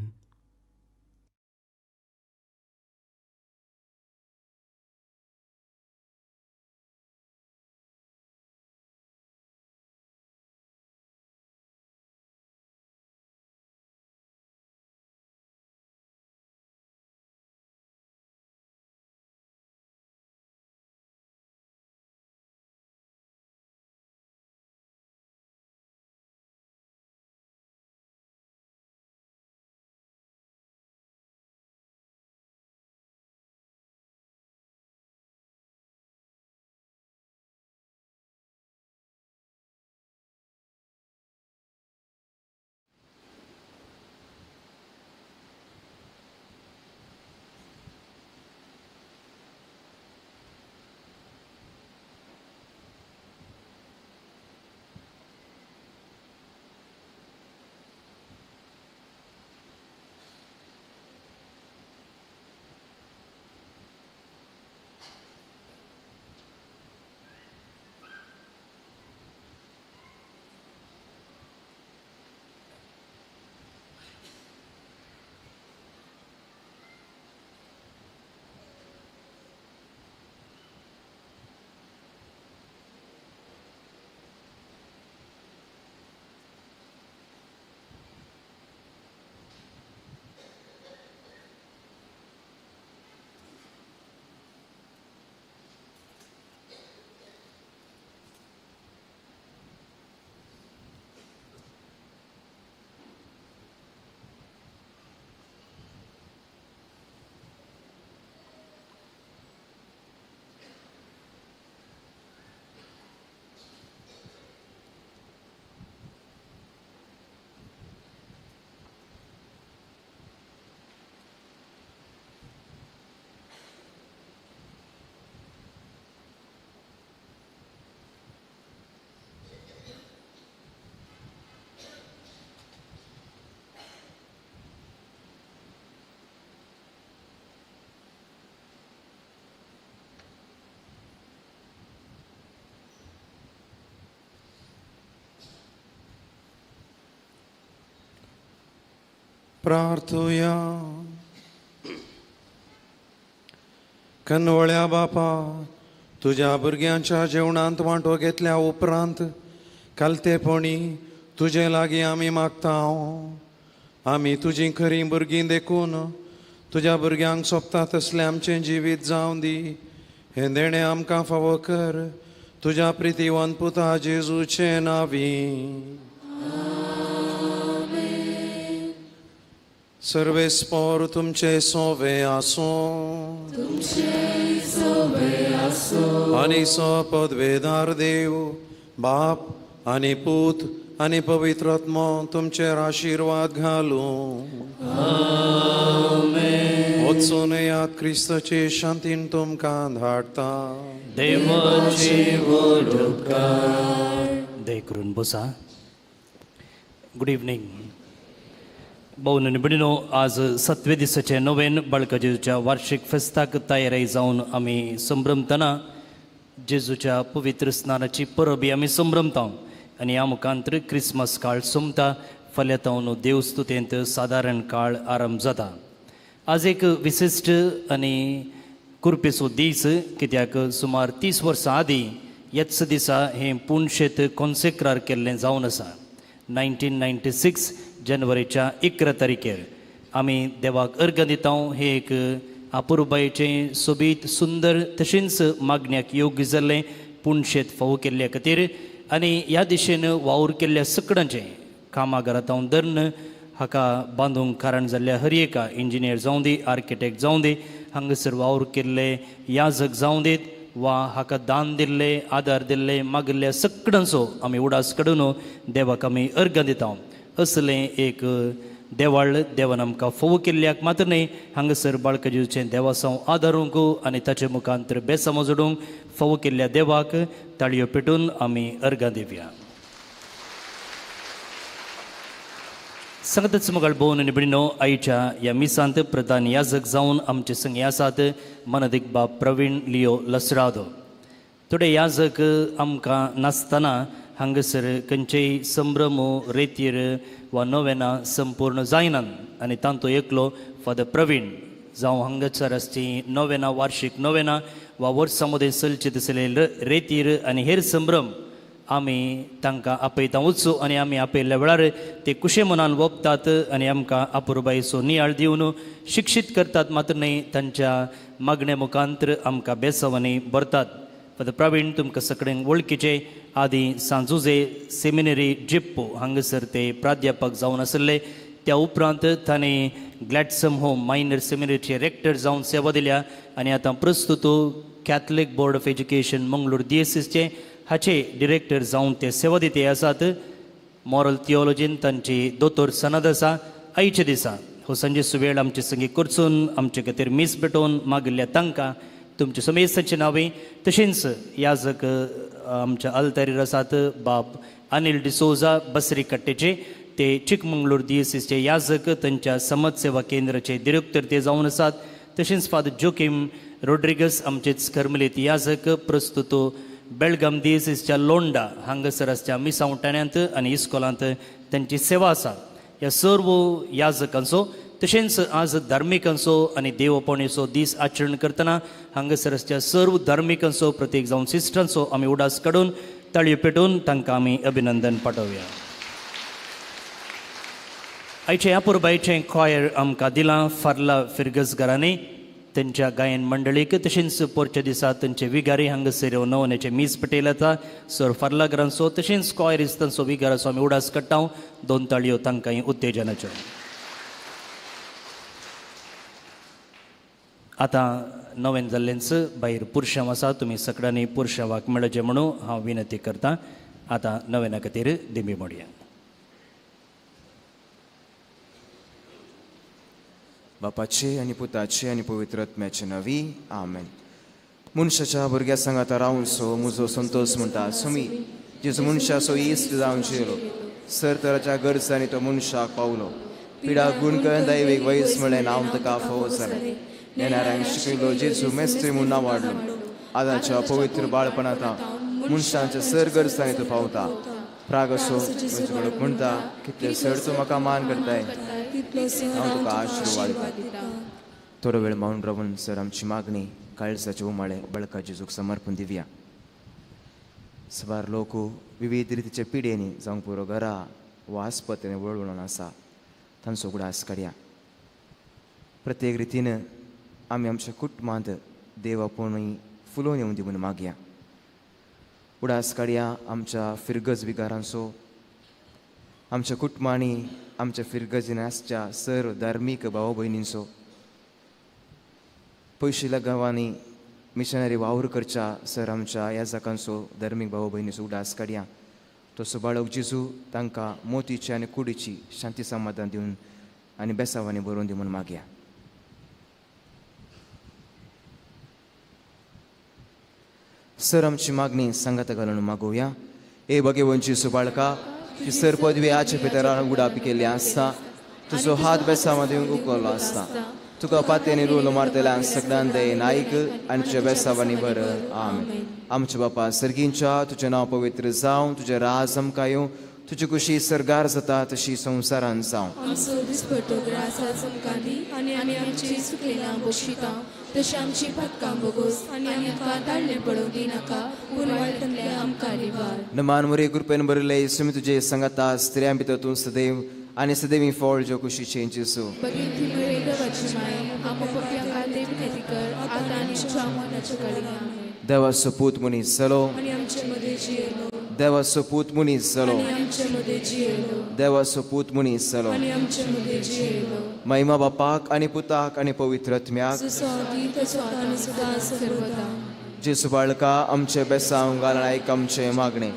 [SPEAKER 2] प्रार्थुया. कनवळ्या बापा, तुज्या भुरग्यांच्या जेवणांत वांटो घेतल्या उपरांत कालतेपणी तुजे लागीं आमी मागता. आमी तुजीं खरीं भुरगीं देखून तुज्या भुरग्यांक सोबता तसलें आमचें जिवीत जावं दी. हें देणें आमकां फावो कर तुज्या प्रितीवन पुता जेजूचे नांवी. सर्वेस्पोर तुमचे सोवे आसूं आनी सो पदवेदार देव बाप आनी पूत आनी पवित्र आत्मो तुमचेर आशिर्वाद घालूं. वचून याद क्रिस्ताचे शांतीन तुमकां धाडटा.
[SPEAKER 11] देवाची दय करून बसा. Good evening. भोवन आनी भयणीनो, आज सातवे दिसाचें नवेन बाळका जेजूच्या वार्षिक फेस्ताक तयारी जावन आमी संभ्रमतना जेजूच्या पवित्र स्नानाची परबी आमी संभ्रमता आनी ह्या मुखांतर क्रिसमस काळ सोंपता. फाल्यां तावन देवस्तुतेंत सादारण काळ आरंभ जाता. आज एक विशिश्ट आनी कुरपेचो दीस, कित्याक सुमार 30 वर्सां आदीं ह्याच दिसा हें पुणशेत कॉन्सेक्रार केल्लें जावन आसा. 1996 जानेवारीच्या 11 तारखेर आमी देवाक अर्घ दिता. हे एक अपुरबायेचें सोबीत सुंदर तशेंच मागण्याक योग्य जाल्लें पुणशेत फावो केल्ल्या खातीर आनी ह्या दिशेन वावर केल्ल्या सकडांचें कामाघरांत हांव धरून हाका बांदूंक कारण जाल्ल्या हर एका इंजिनियर जावं दी, आर्किटेक्ट जावं दी, हांगासर वावर केल्ले याजक जावं दीत वा हाका दान दिल्ले, आदार दिल्ले, मागिल्ल्या सगळ्यांचो आमी उडास काडून देवाक आमी अर्घ दिता. असलें एक देवाळ देवान आमकां फोव केल्ल्याक मात्र न्हय, हांगासर बाळकाजीचें देवासांव आदारूंक आनी ताचे मुखांतर बेसामो जोडूंक फोव केल्ल्या देवाक ताळयो पेटून आमी अर्घां दिवया. सांगतच मगाळ भोवन आनी भयणीनो, आयच्या ह्या मिसांत प्रधान याजक जावन आमचे संगी आसात मनादीक बाब प्रवीण लियो लसरादो. थोडे याजक आमकां नासतना हांगासर खंयचेय संभ्रम रेतीर वा नोवेना संपूर्ण जायनात आनी तांतू एकलो फादर प्रवीण जावं हांगासर आसची नोवेना, वार्षीक नोवेना वा वर्सां मदें चलचे तसले रेतीर आनी हेर संभ्रम आमी तांकां आपयता वचूं आनी आमी आपयल्ल्या वेळार ते कुशे मनान वपतात आनी आमकां अपुरबायेचो नियाळ दिवन शिक्षीत करतात मात्र न्हय, तांच्या मागण्या मुखांतर आमकां बेसावांनी भरतात. फादर प्रवीण तुमकां सगळ्यांक वळखीचे आदी सांजुजे सेमिनरी जिप्पो हांगासर ते प्राध्यापक जावन आशिल्ले. त्या उपरांत तांणी ग्लॅडसम होम मायनर सेमिनरीचे रेक्टर जावन सेवा दिल्या आनी आतां प्रस्तुत Catholic board of education Mangalore दियसीसचे हाचे डिरेक्टर जावन ते सेवा दिते आसात. मॉरल थियोलॉजीन तांची दोतोर सनद आसा. आयच्या दिसा हो सांजे सुवेळ आमचे संगी करचून आमचे खातीर मीस पेटोवन मागिल्ल्या तांकां तुमच्या समेस्तांचें नांवें तशेंच याजक आमच्या अल्तारीर आसात बाब अनिल डिसोजा बसरी कट्टेचे, ते चिकमंगळूर दियसीसचे याजक, तांच्या समाज सेवा केंद्राचे डिरेक्टर ते जावन आसात. तशेंच फादर जोकीम रोड्रिगस आमचेच कर्मलीत याजक, प्रस्तुत बेळगाम दियसीसच्या लोंडा हांगासर आसच्या मिसांवटाण्यांत आनी इस्कोलांत तांची सेवा आसा. ह्या सर्व याजकांचो तशेंच आज धार्मिकांचो आनी देवपणेचो दीस आचरण करतना हांगासर आसच्या सर्व धार्मिकांचो प्रत्येक जावन सिस्टरांचो आमी उडास काडून ताळयो पेटोवन तांकां आमी अभिनंदन पाठोवया. आयचें ह्या पुरबायचें कॉयर आमकां दिलां फार्ला फिरगजगारांनी तांच्या गायन मंडळीक, तशेंच पोरच्या दिसा तांचे विगारी हांगासर येवन नवनेचे मीस पेटयले आतां सर फार्लागरांचो तशेंच कॉयरिस्तांचो विगाराचो आमी उडास काडटा. दोन ताळयो तांकां उत्तेजनाच्यो. आतां नवें जाल्लेंच भायर पुरशांव आसा, तुमी सगळ्यांनी पुरशांवाक मेळचें म्हणून हांव विनंती करतां. आतां नवेना खातीर दिमी मोडया.
[SPEAKER 12] बापाचे आनी पुताचे आनी पवित्र आत्म्याचे नवी आमेन. मनशाच्या भुरग्या सांगाता रावन सो म्हजो संतोष म्हणटा सुमी जेजू मनशाचो इश्ट जावन चेलो सर तराच्या गरजांनी तो मनशाक पावलो. पिडा गुण करून दैवीक वयस म्हळें नांव ताका फावो जालें. येणाऱ्यांक शिकयलो जेजू मेस्त्री म्हूण नांव वाडलो. आदाच्या पवित्र बाळपणांत मनशांच्या सर गरजांनी तो पावता. प्रागसो म्हजे म्हणटा कितले सर तूं म्हाका मान करताय, हांव तुका आशिर्वाद दिता. थोडो वेळ मौन रावन सर आमची मागणी काळजाचे उमाळे बळका जेजूक समर्पण दिवया. सबार लोक विविध रितीचे पिडेनी जावंक पुरो घरा वा आस्पत्रेन वळवळून आसा तांचो उगडास काडया. प्रत्येक रितीन आमी आमच्या कुटुंबांत देव आपूण फुलोवन येवन दी म्हूण मागया. उडास काडया आमच्या फिरगज विगारांचो, आमच्या कुटुंबांनी आमच्या फिरगजीन आसच्या सर धार्मीक भाव भयणींचो, पयशिल्ल्या गांवांनी मिशनरी वावर करच्या सर आमच्या याजकांचो धार्मीक भाव भयणीचो उडास काडया. तो सुबाळक जेजू तांकां मोतीची आनी कुडीची शांती समाधान दिवन आनी बेसावांनी बरोवन दी म्हूण मागया. सर आमची मागणी सांगाता घालून मागोवया. ए भगेवंची सुबाळका की सर पदवी आचे पितरान उडापी केल्ली आसता, तुजो हात बेसावां दिवंक उखल्लो आसता. तुका पात्यांनी रोल मारतल्या सगळ्यान दयेन आयक आनी तुज्या बेसावांनी बर. आमेन. आमच्या बापा सर्गींच्या तुजें नांव पवित्र जावं, तुजें राज आमकां येवं, तुजी खुशी सर्गार जाता तशी संवसारान जावं.
[SPEAKER 4] आमचो दिसपट्टो ग्रास आज आमकां दी आनी आमी आमची चुकलेलां बक्षिता तशें आमची पातकां बोगोस आनी आमकां ताळणें पडोवंक दिनाका, पूण वायटांतले आमकां निवार.
[SPEAKER 12] नमान मुरे कृपेन भरिल्ले येसू तुजे संगता, स्त्रियां भितर तूं सदैव आनी सदैवी फळ जो कुशीचें जेजू.
[SPEAKER 13] भगिनी मरे देवाची माय, आमकां पापयां खातीर विनंती कर, आतां आनी आमच्या मरणाच्या घडये. आमेन.
[SPEAKER 12] देवाचो पूत मनीस जालो
[SPEAKER 4] आनी आमचे मदें जियेलो.
[SPEAKER 12] देवाचो पूत मनीस जालो
[SPEAKER 4] आनी आमचे मदें जियेलो.
[SPEAKER 12] देवाचो पूत मनीस जालो
[SPEAKER 4] आनी आमचे मदें जियेलो.
[SPEAKER 12] महिमा बापाक आनी पुताक आनी पवित्र आत्म्याक.
[SPEAKER 4] जसो आदी तसो आतां आनी सदां सर्वदा.
[SPEAKER 12] जेजू बाळका, आमचे बेसांव घालून आयक आमचें मागणें.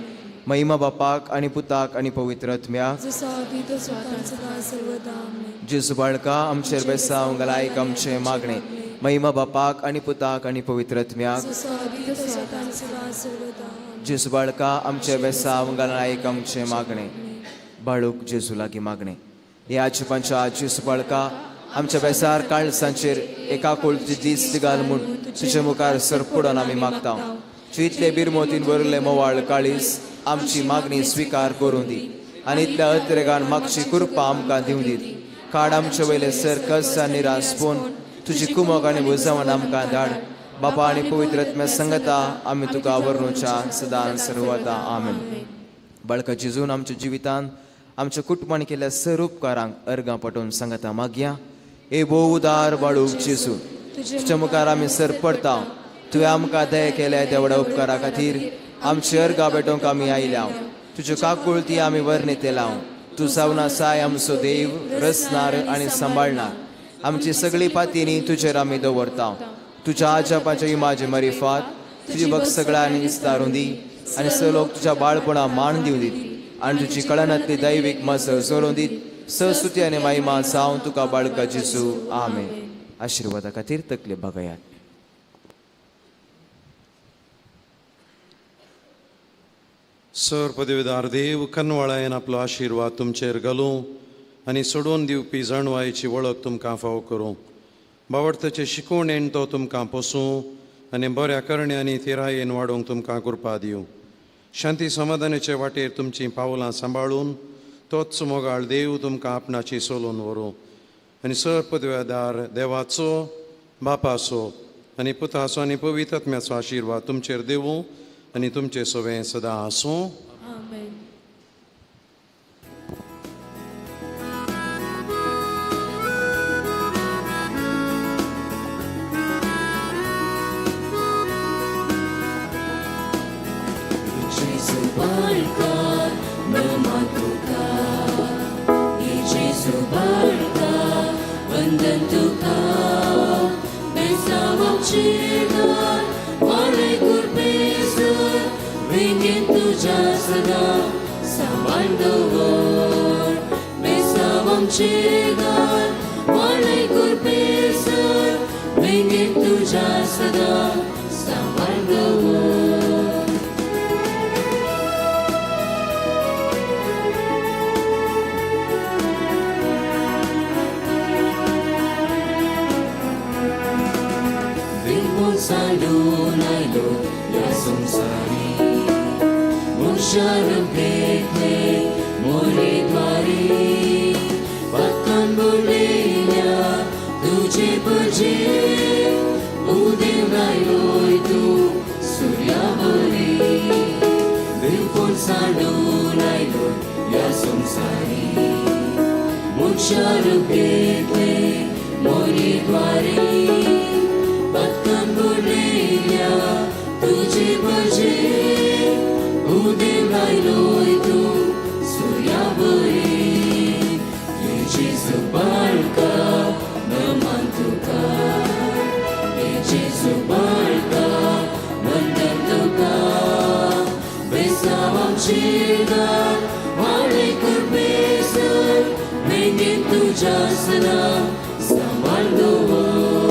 [SPEAKER 12] महिमा बापाक आनी पुताक आनी पवित्र आत्म्याक.
[SPEAKER 4] जसो आदी तसो आतां आनी सदां सर्वदा. आमेन.
[SPEAKER 12] जेजू बाळका, आमचेर बेसांव घाल आयक आमचें मागणें. महिमा बापाक आनी पुताक आनी पवित्र आत्म्याक.
[SPEAKER 4] जसो आदी तसो आतां आनी सदां सर्वदा. आमेन.
[SPEAKER 12] जेजू बाळका, आमचे बेसांव घालून आयक आमचें मागणें. बाळूक जेजू लागीं मागणें. ह्या आजपांच्या जेजू बाळका, आमच्या बेसार काळसांचेर एका कुळची दीस घाल म्हूण तुजे मुखार सरपडून आमी मागता. इतले बिरमोतीन भरिल्ले मोवाळ काळीस आमची मागणी स्विकार करूं दी आनी इतल्या अत्रेगान मागची कृपा आमकां दिवं दीत. काड आमचे वयले सर कस आनी निरास पून तुजी कुमक आनी भुजावन आमकां धाड. बापा आनी पवित्र आत्म्या संगता आमी तुका वर्णुच्या सदां सर्वदा. आमेन. बाळका जेजून आमच्या जिवितान आमच्या कुटुंबान केल्ल्या सर उपकारांक अर्गां पटोवन सांगता मागया. ए भोव उदार बाळूक जेजू, तुज्या मुखार आमी सर पडता. तुवें आमकां दया केल्या त्या व्हडा उपकारा खातीर आमची अर्गां भेटोवंक आमी आयल्या. तुज्यो काकुळती आमी वर्णित तूं जावन आसाय आमचो देव, रचणार आनी सांबाळणार. आमची सगळी पातीनी तुजेर आमी दवरता. तुज्या आजापाच्या इमाजे मरिफात तुजी भक्त सगळ्यांनी विस्तारून दी आनी स लोक तुज्या बाळपणा मान दिवं दीत आनी तुजी कळनांतली दैवीक मजल चलोवं दीत. स स्तुती आनी महिमा जावं तुका बाळका जेजू. आमेन. आशिर्वादा खातीर तकले बागयात.
[SPEAKER 2] सर पदवीदार देव कनवाळायन आपलो आशिर्वाद तुमचेर घालूं आनी सोडोवन दिवपी जाणवायेची वळख तुमकां फावो करूं. बावडताचे शिकवणेन तो तुमकां पोसूं आनी बऱ्या करण्यांनी थिरायेन वाडोवंक तुमकां कृपा दिवं. शांती समाधानाचे वाटेर तुमचीं पावलां सांबाळून तोच मोगाळ देव तुमकां आपणाची सोलून व्हरूं आनी सर पदव्यादार देवाचो, बापाचो आनी पुताचो आनी पवित्र आत्म्याचो आशिर्वाद तुमचेर देवूं आनी तुमचे सवें सदां आसूं.
[SPEAKER 13] आमेन.
[SPEAKER 14] Gesù barca, nama tuka. Gesù barca, vandan tuka. Bersama cinta, mare kurpesu, ringin tuja sada, samandawar. Bersama cinta, mare kurpesu, ringin tuja sada, samandawar. Salunaylo ya संसारी मुशार भेटले मोरे द्वारी पक्कन बोलेल्या तुझे भजे उदेवरायोय तू सूर्यावरी. बिलकुल साडूनायलो या संसारी मुशार भेटले मोरे द्वारी पक्कन बोलेल्या तुझे भजे उदेवरायोय तू सूर्यावरी. ये जेजू बाळका नमन तुका, ये जेजू बाळका वंदन तुका. बेसावम चिरगार वाडे कुरपेसर वेंगेन तुझ्या सदा सांबाळ दवर.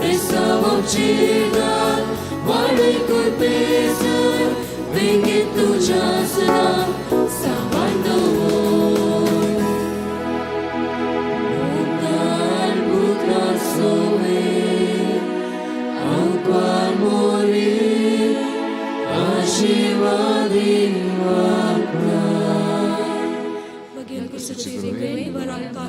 [SPEAKER 14] बेसावम चिरगार वाडे कुरपेसर वेंगेन तुझ्या सदा सांबाळ दवर. Mutal butrasove anqual mori आशीर्वादी वाक्ता.
[SPEAKER 4] Baghel कुसची Ringane वरांका.